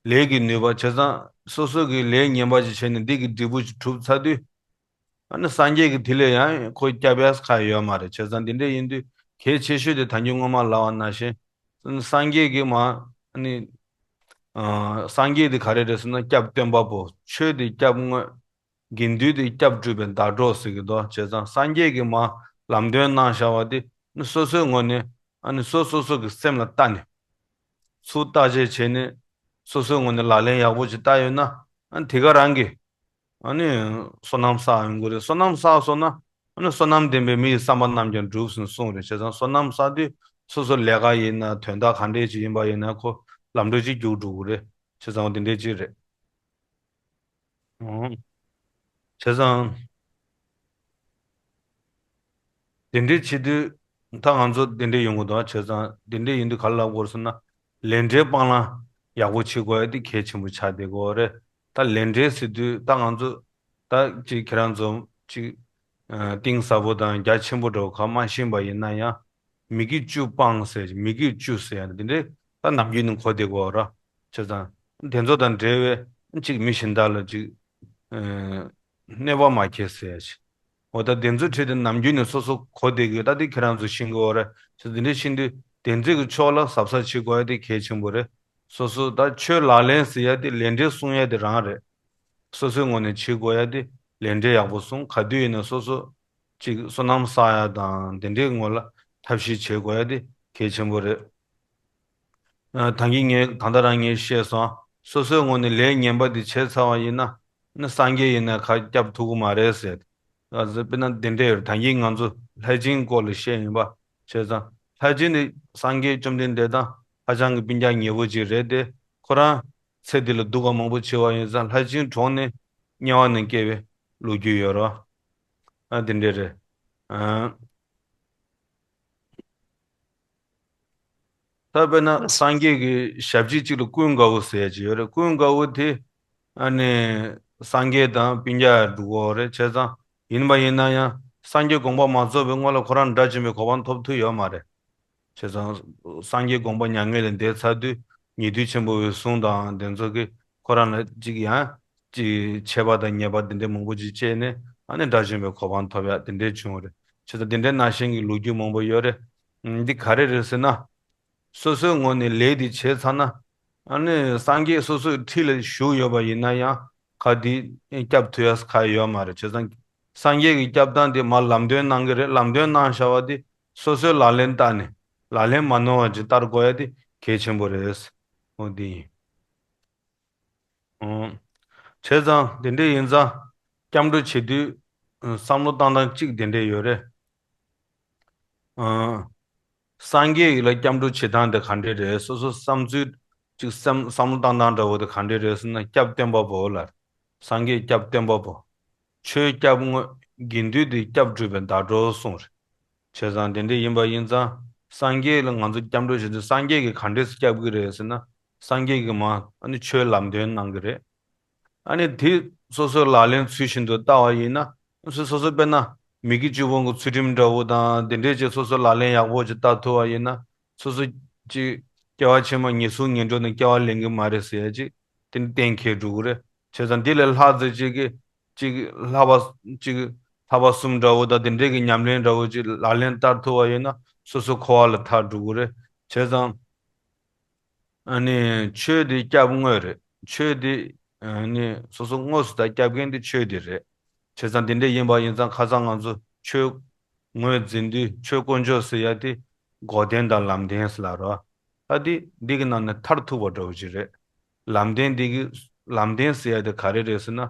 ལས་ཀྱི་ནུས་པ་བྱས་ཙང་སོ་སོ་གི་ལས་ངན་པ་ཅིག་བྱས་ནས་འདི་གི་འབྲས་བུ་ཅིག་གྲུབ་ཚར་དུས། ཨ་ནི་སངས་རྒྱས་ཀྱི་དེ་ལས་ཡང་ཁོ་སྐྱབས་ཡས་ག་ཡོད་མ་རེད། བྱས་ཙང་འདི་འདྲ་ཡིན་དུས་གལ་ཆེ་ཤོས་དེ་ད་གིན་སྔོན་མ་ལབ་པ་ནང་བཞིན། སངས་རྒྱས་ཀྱི་མ། ཨ་ནི། ཨ། སངས་རྒྱས་དེ་ག་རེ་རེད་ཟེར་ན་སྐྱབས་སྟོན་པ་པོ། ཆོས་དེ་སྐྱབས་དངོས། དགེ་འདུན་དེ་སྐྱབས་སྒྲུབ་པའི་ཟླ་གྲོགས་ཟེར་གྱི་འདུག་བྱས་ཙང་སངས་རྒྱས་ཀྱིས་མར་ལམ་སྟོན་གནང་བཞག་པ་དེ་ནི་སོ་སོའི་ངོས་ནས། ཨ་ནི་སོ་སོ་སོ་གི་སེམས་ལ་བལྟས་ནས། ཚུར་བརྟག་དཔྱད་བྱས་ནས། སོ་སོའི་ངོས་ནས་ལག་ལེན་ཡག་པོ་ཅིག་བསྟར་ཡོད་ན། ཨ་ནི་དེ་ག་རང་གིས། ཨ་ནི་བསོད་ནམས་བསགས་ཡོང་གི་རེད། བསོད་ནམས་བསགས་སོང་ན། ཨ་ནི་བསོད་ནམས་ལྡན་པས་མི་ཡི་བསམ་པ་རྣམས་ཀྱང་འགྲུབ་ཟེར་གསུངས་རེད། བྱས་ཙང་བསོད་ནམས་བསགས་དུས་སོ་སོ་ལས་ཀ་ཡིན་ན་དོན་དག་ག་འདྲས་ཅིག་ཡིན་པ་ཡིན་ན་ཁོ་ལམ་འགྲོ་ཅིག་རྒྱུགས་འགྲོ་གི་རེད། བྱས་ཙང་འོ་དེ་འདྲས་ཅིག་རེད། ཨང་། བྱས་ཙང་། དེ་འདྲས་བྱེད་དུས་ད་ང་ཚོ་དེ་འདྲས་ཡོང་གི་འདུག་བྱས་ཙང་དེ་འདྲས་ཡིན་དུས་ག་རེ་ལབ་དགོས་རེད་ཟེར་ན། ལས་འབྲས་སྤང་བླང་ཡག་པོ་བྱེད་དགོས་ཡ་དེ་གལ་ཆེན་པོ་ཆགས་བསྡད་ཀྱི་ཡོད་རེད། ད་ལས་འབྲས་ཟེར་དུས་ད་ང་ཚོ་ད་ཅིག་ཁྱེད་རང་ཚོ་ཅིག་ཨ། གཏིང་ཟབ་པོ་དང་རྒྱ་ཆེན་པོ་འདྲ་བོ་ག་མ་ཤེས་པ་ཡིན་ན་ཡང་། མི་དགེ་བཅུ་སྤངས་ཟེར། མི་དགེ་བཅུ་ཟེར་ཡ་དེ་འདྲས་ད་ནམ་རྒྱུན་ནས་གོ་བསྡད་ཀྱི་ཡོད་རེད། བྱས་ཙང་དེ་ཚོ་དང་འབྲེལ་བའི་ཅིག་མི་གཞན་དག་ལ་ཅིག་ཨ། གནོད་པ་མ་བསྐྱལ་ཟེར་ཡ་ཅིག་འོ་ད་དེ་ཚོའི་གྲས་དེ་ནམ་རྒྱུན་ནས་སོ་སོ་གོ་བསྡད་ཀྱི་ཡོད། ད་དེ་ཁྱེད་རང་ཚོ་ཤེས་ཀྱི་ཡོད་རེད། བྱས་ཙང་དེ་འདྲས་ཤེས་དུས་དེ་ཚོའི་གི་ཕྱོགས་ལ་གཟབ་གཟབ་བྱེད་དགོས་ཡ་དེ་གལ་ཆེན་པོ་རེད། སོ་སོ་ད་ཆོས་ལག་ལེན་ཟེར་ཡ་དེ་ལས་འབྲས་སྲུང་ཡ་དེ་རང་རེད། སོ་སོའི་ངོས་ནས་བྱེད་དགོས་ཡ་དེ་ལས་འབྲས་ཡག་པོ་སྲུང་། ག་དུས་ཡིན་ན་སོ་སོ་ཅིག་བསོད་ནམས་བསགས་ཡ་དང་དེ་འདྲའི་ངོས་ལ་ཐབས་ཤེས་བྱེད་དགོས་ཡ་དེ་གལ་ཆེན་པོ་རེད། ཨ། ད་གིན་ངས་ད་ལྟ་རང་ངས་བཤད་སོང་། སོ་སོའི་ངོས་ནས་ལས་ངན་པ་དེ་བྱས་ཚར་བ་ཡིན་ན། ནི་སངས་རྒྱས་ཡིན་ན་ག་སྐྱབས་ཐུབ་ཀྱི་མ་རེད་ཟེར། ཨ། དཔེར་ན་དེ་འདྲ་ཡོད། ད་གིན་ང་ཚོ་ལྷས་སྦྱིན་སྐོར་ལ་བཤད་ཡིན་པ། བྱས་ཙང་ལྷས་སྦྱིན་ནི་སངས་རྒྱས་བཅོམ་ལྡན་འདས་དང་ཧ་ཅང་གི་སྤུན་ཀྱག་ཉེ་པོ་ཅིག་རེད་དེ། ཁོ་རང་ཚེ་འདི་ལ་སྡུག་ག་མང་པོ་བྱས་པ་ཡིན་ཙང་ལྷས་སྦྱིན་གྲོངས་ནས་དམྱལ་བ་ནང་སྐྱེ་བའི་ལོ་རྒྱུས་ཡོད་རེད། ཨ། དེ་འདྲ་རེད། ཨ། ད་དཔེར་ན་སངས་རྒྱས་ཀྱི་ཞབས་ཕྱི་གཅིག་ལ་ཀུན་དགའ་བོ་ཟེར་ཡ་ཅིག་ཡོད་རེད། ཀུན་དགའ་བོ་དེ་ཨ་ནི་སངས་རྒྱས་དང་སྤུན་ཀྱག་འགྲོ་གི་ཡོད་རེད། བྱས་ཙང་ཡིན་པ་ཡིན་ན་ཡང་སངས་རྒྱས་དགོངས་པ་མ་རྫོགས་པའི་སྔོན་ལ་ཁོ་རང་དགྲ་བཅོམ་པའི་གོ་འཕང་ཐོབ་ཐུབ་ཡོད་མ་རེད། བྱས་ཙང་སངས་རྒྱས་དགོངས་པ་མྱ་ངན་ལས་འདས་ཚར་དུས་ཉེ་དུས་ཆེན་པོ་བའི་གཟུངས་དང་དེ་ཚོ་གིས་ཁོ་རང་ལ་གཅིག་ཡང་གཅིག་ཆད་པ་དང་ཉེས་པ་དེ་འདྲའི་མང་པོ་ཅིག་བཅད་ནས་ཨ་ནི་དགྲ་བཅོམ་པའི་གོ་འཕང་ཐོབ་ཡ་དེ་འདྲའི་བྱུང་བ་རེད། བྱས་ཙང་དེ་འདྲའི་ནང་བཞིན་གྱི་ལོ་རྒྱུས་མང་པོ་ཡོད་རེད། འདི་ག་རེ་རེད་ཟེར་ན། སོ་སོའི་ངོས་ནས་ལས་དེ་བྱས་ཚར་ན། ཨ་ནི་སངས་རྒྱས་སོ་སོའི་འཁྲིས་ལ་བཞུགས་ཡོད་པ་ཡིན་ན་ཡང་ག་དེ་སྐྱབས་ཐུབ་ཡ་ག་ཡོད་མ་རེད། བྱས་ཙང་སངས་རྒྱས་ཀྱི་སྐྱབས་སྟངས་དེ་མར་ལམ་སྟོན་གནང་གི་རེད། ལམ་སྟོན་གནང་བཞག་པ་དེ་སོ་སོའི་ལག་ལེན་བསྟར་ནས་ལག་ལེན་མ་ནོར་བ་ཅིག་བསྟར་དགོས་ཡ་དེ་གལ་ཆེན་པོ་རེད། འོ་དེ་ཡིན། ཨང་། བྱས་ཙང་དེ་འདྲ་ཡིན་ཙང་སྐྱབས་འགྲོ་བྱེད་དུས་བསམ་བློ་བཏང་སྟངས་གཅིག་དེ་འདྲ་ཡོད་རེད། ཨང་། སངས་རྒྱས་ལ་སྐྱབས་འགྲོ་བྱེད་སྟངས་དེ་ག་འདྲ་རེད། སོ་སོ་བསམ་ཚུལ་གཅིག་བསམ་བསམ་བློ་བཏང་སྟངས་འདྲ་བོ་དེ་ག་འདྲ་རེད་ཟེར་ན། སྐྱབས་སྟོན་པ་པོ་ལ། སངས་རྒྱས་སྐྱབས་སྟོན་པ་པོ། ཆོས་སྐྱབས་དངོས། དགེ་འདུན་དེ་སྐྱབས་སྒྲུབ་པའི་ཟླ་གྲོགས་གསུངས་རེད། བྱས་ཙང་དེ་འདྲ་ཡིན་པ་ཡིན་ཙང་སངས་རྒྱས་ལ་ང་ཚོ་སྐྱབས་འགྲོ་བྱེད་དུས་སངས་རྒྱས་ཀྱིས་ག་འདྲས་སེ་སྐྱབས་ཀྱི་རེད་ཟེར་ན། སངས་རྒྱས་ཀྱིས་མ་ཨ་ནི་ཆོས་ལམ་སྟོན་གནང་གི་རེད། ཨ་ནི་དེ་སོ་སོའི་ལག་ལེན་ཚུལ་བཞིན་དུ་བསྟར་བ་ཡིན་ན། སོ་སོ་སོ་དཔེར་ན་མི་དགེ་བཅུ་སྤོང་གི་ཚུལ་ཁྲིམས་འདྲ་བོ་དང་དེ་འདྲས་ཅིག་སོ་སོའི་ལག་ལེན་ཡག་པོ་ཅིག་བསྟར་ཐུབ་པ་ཡིན་ན། སོ་སོ་ཅིག་སྐྱེ་བ་ཕྱི་མ་ངན་སོང་ངན་འགྲོ་ནས་སྐྱེ་བ་ལེན་གི་མ་རེད་ཟེར་ཡ་ཅིག་དེ་ནི་གཏན་འཁེལ་འགྲོ་གི་རེད། བྱས་ཙང་འདི་ལས་ལྷག་ཙམ་ཅིག་གི་ཅིག་ལྷག་པ་ཅིག་ལྷག་པ་གསུམ་འདྲ་བོ་དང་དེ་འདྲས་ཀྱི་ཉམས་ལེན་འདྲ་བོ་ཅིག་ལག་ལེན་བསྟར་ཐུབ་པ་ཡིན་ན་སོ་སོ་འཁོར་བ་ལས་ཐར་འགྲོ་གི་རེད། བྱས་ཙང་། ཨ་ནི་ཆོས་དེ་སྐྱབས་དངོས་རེད། ཆོས་དེ་ཨ་ནི་སོ་སོ་དངོས་སུ་ད་སྐྱབས་མཁན་དེ་ཆོས་དེ་རེད། བྱས་ཙང་དེ་འདྲ་ཡིན་པ་ཡིན་ཙང་ཁ་སང་ང་ཚོ་ཆོས་ངོས་འཛིན་དུས་ཆོས་དཀོན་མཆོག་ཟེར་ཡ་དེ་འགོག་བདེན་དང་ལམ་བདེན་ཟེར་ལབ་རོ། ད་དེ་འདི་གི་ནང་ནས་ཐར་ཐུབ་པ་འདྲ་བོ་ཅིག་རེད། ལམ་བདེན་འདི་གི་ལམ་བདེན་ཟེར་ཡ་དེ་ག་རེ་རེད་ཟེར་ན།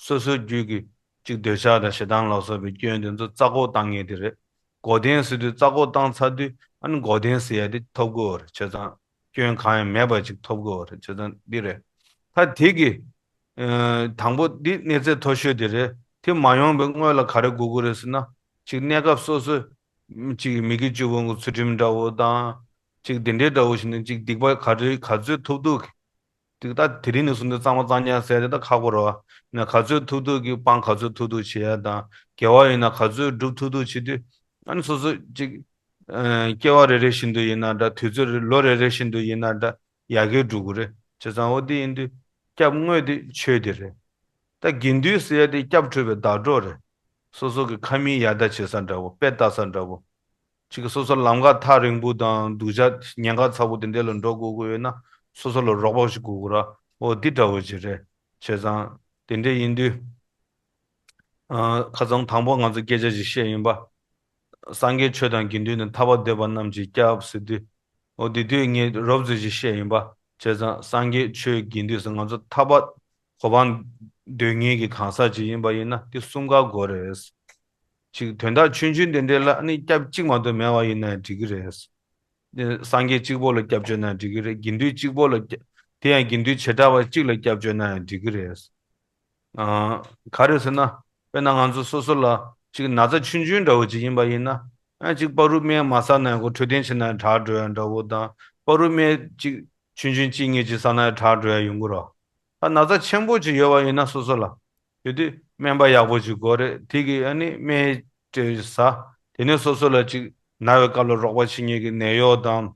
སོ་སོའི་རྒྱུད་ཀྱི་ཅིག་འདོད་ཆགས་དང་ཞེ་སྡང་ལ་སོགས་པའི་སྐྱོན་དེ་ཚོ་རྩ་འགོག་བཏང་མཁན་དེ་རེད། འགོག་བདེན་ཟེར་དུས་རྩ་འགོག་བཏང་ཚར་དུས་ཨ་ནི་འགོག་བདེན་ཟེར་ཡ་དེ་ཐོབ་དགོས་པ་རེད། བྱས་ཙང་སྐྱོན་གང་ཡང་མེད་པ་ཅིག་ཐོབ་དགོས་པ་རེད། བྱས་ཙང་འདི་རེད། ད་དེ་གི་ཨ་དང་པོ་འདི་གནས་ཚད་མཐོ་ཤོས་དེ་རེད། དེ་མ་ཡོང་བའི་སྔོན་ལ་ག་རེ་དགོས་ཀྱི་རེད་ཟེར་ན། ཅིག་གནས་སྐབས་སོ་སོའི་ གཅིག་མི་དགེ་བཅུ་སྤོང་གི་ཚུལ་ཁྲིམས་འདྲ་བོ་དང་། གཅིག་དེ་འདྲའི་འདྲ་བོ་ཞིག་ནི་གཅིག་སྡིག་པ་ག་ཚོད་ག་ཚོད་ཐུབ་ཐུབ་ཀྱི། དེ་ད་དེ་རིང་ནས་བཟུང་སྟེ་གཙང་མ་གཙང་རྐྱང་ཟེར་དེ་ད་ཁག་པོ་རེད་བ། ན་ག་ཚོད་ཐུབ་ཐུབ་ཀྱི་སྤང་ག་ཚོད་ཐུབ་ཐུབ་བྱེད་ཡ་དང་། དགེ་བ་ཡིན་ན་ག་ཚོད་སྒྲུབ་ཐུབ་ཐུབ་བྱེད་དུས། ཨ་ནི་སོ་སོ་གཅིག་ཨ་སྐྱེ་བ་རེ་རེ་བཞིན་དུ་ཡིན་ན་འདྲ། དུས་ཚོད་རེ་ལོ་རེ་རེ་བཞིན་དུ་ཡིན་ན་འདྲ། ཡར་རྒྱས་འགྲོ་གི་རེད། བྱས་ཙང་འོ་དེ་ཡིན་དུས་སྐྱབས་དངོས་དེ་ཆོས་དེ་རེད། ད་དགེ་འདུན་ཟེར་ཡ་དེ་སྐྱབས་འགྲོ་བའི་བརྡ་སྤྲོད་རེད། སོ་སོ་གི་ཁ་མིག་ཡར་ལྟ་བྱེད་ས་འདྲ་བོ། དཔེ་ལྟ་ས་འདྲ་བོ། གཅིག་གི་སོ་སོ་ལམ་ཁ་ཐག་རིང་པོ་དང་སྡུག་ཅག་ཉེན་ཁ་ཚ་པོ་དེ་འདྲ་ལ་འགྲོ་དགོས་ཀྱི་ཡོད་ན། སོ་སོ་ལ་རོགས་པ་ཞིག་དགོས་ཀྱི་ར། འོ་འདི་འདྲ་བོ་ཅིག་རེད། བྱས་ཙང་དེ་འདྲ་ཡིན་དུས། ཨ་ཁ་སང་དང་པོ་ང་ཚོ་སྐད་ཆ་ཞིག་བཤད་ཡིན་པ། སངས་རྒྱས་ཆོས་དང་དགེ་འདུན་ནི། ཐར་པར་འདོད་པ་རྣམས་ཀྱི་སྐྱབས་ཟེར་དུས། འོ་དེ་དུས་ངས་རོབ་ཙམ་ཞིག་བཤད་ཡིན་པ། བྱས་ཙང་སངས་རྒྱས་ཆོས་དགེ་འདུན་ཟེར་ང་ཚོ་ཐར་པ་གོ་འཕང་འདོད་མཁན་གྱི་གང་ཟག་ཅིག་ཡིན་པ་ཡིན་ན་དེ་གསུམ་ཀ་དགོས་རེད། ཅིག་དོན་དག་ཆུང་ཆུང་དེ་འདྲ་ལ་ནི་སྐྱབས་གཅིག་མ་གཏོགས་མེད་པ་ཡིན་ན་འགྲིག་གི་རེད། སངས་རྒྱས་གཅིག་པོ་ལ་སྐྱབས་བཅོལ་ན་འགྲིག་གི་རེད། དགེ་འདུན་གཅིག་པོ་ལ་སྐྱབས། དེ་ཡང་དགེ་འདུན་བྱེ་བྲག་པ་གཅིག་ལ་སྐྱབས་བཅོལ་ན་ཡང་འགྲིག་གི་རེད། ཨ་ག་རེ་ཟེར་ན། དཔེར་ན་ང་ཚོ་སོ་སོ་ལ་ཅིག་ན་ཚ་ཆུང་ཆུང་འདྲ་བོ་ཅིག་ཡིན་པ་ཡིན་ན། ཨ་ཅིག་བར་དུ་སྨན་མ་ཟ་ན་ཡང་ཁོ་འཕྲོད་བསྟེན་བྱེད་ན་དྲག་འགྲོ་ཡ་འདྲ་བོ་དང་། བར་དུ་སྨན་ཅིག་ཆུང་ཆུང་གཅིག་གཉིས་ཅིག་ཟ་ན་ཡང་དྲག་འགྲོ་ཡ་ཡོང་གི་རེད། ད་ན་ཚ་ཆེན་པོ་ཅིག་ཡོད་པ་ཡིན་ན་སོ་སོ་ལ། དེ་དུས་སྨན་པ་ཡག་པོ་ཅིག་དགོས་རེད། དེ་གི་ཨ་ནི་སྨན་སྤྲད་ཟ། དེ་ནས་སོ་སོ་ལ་ཅིག་ན་བའི་སྐབས་ལ་རོགས་པ་བྱེད་མཁན་གྱི་ནད་གཡོག་དང་།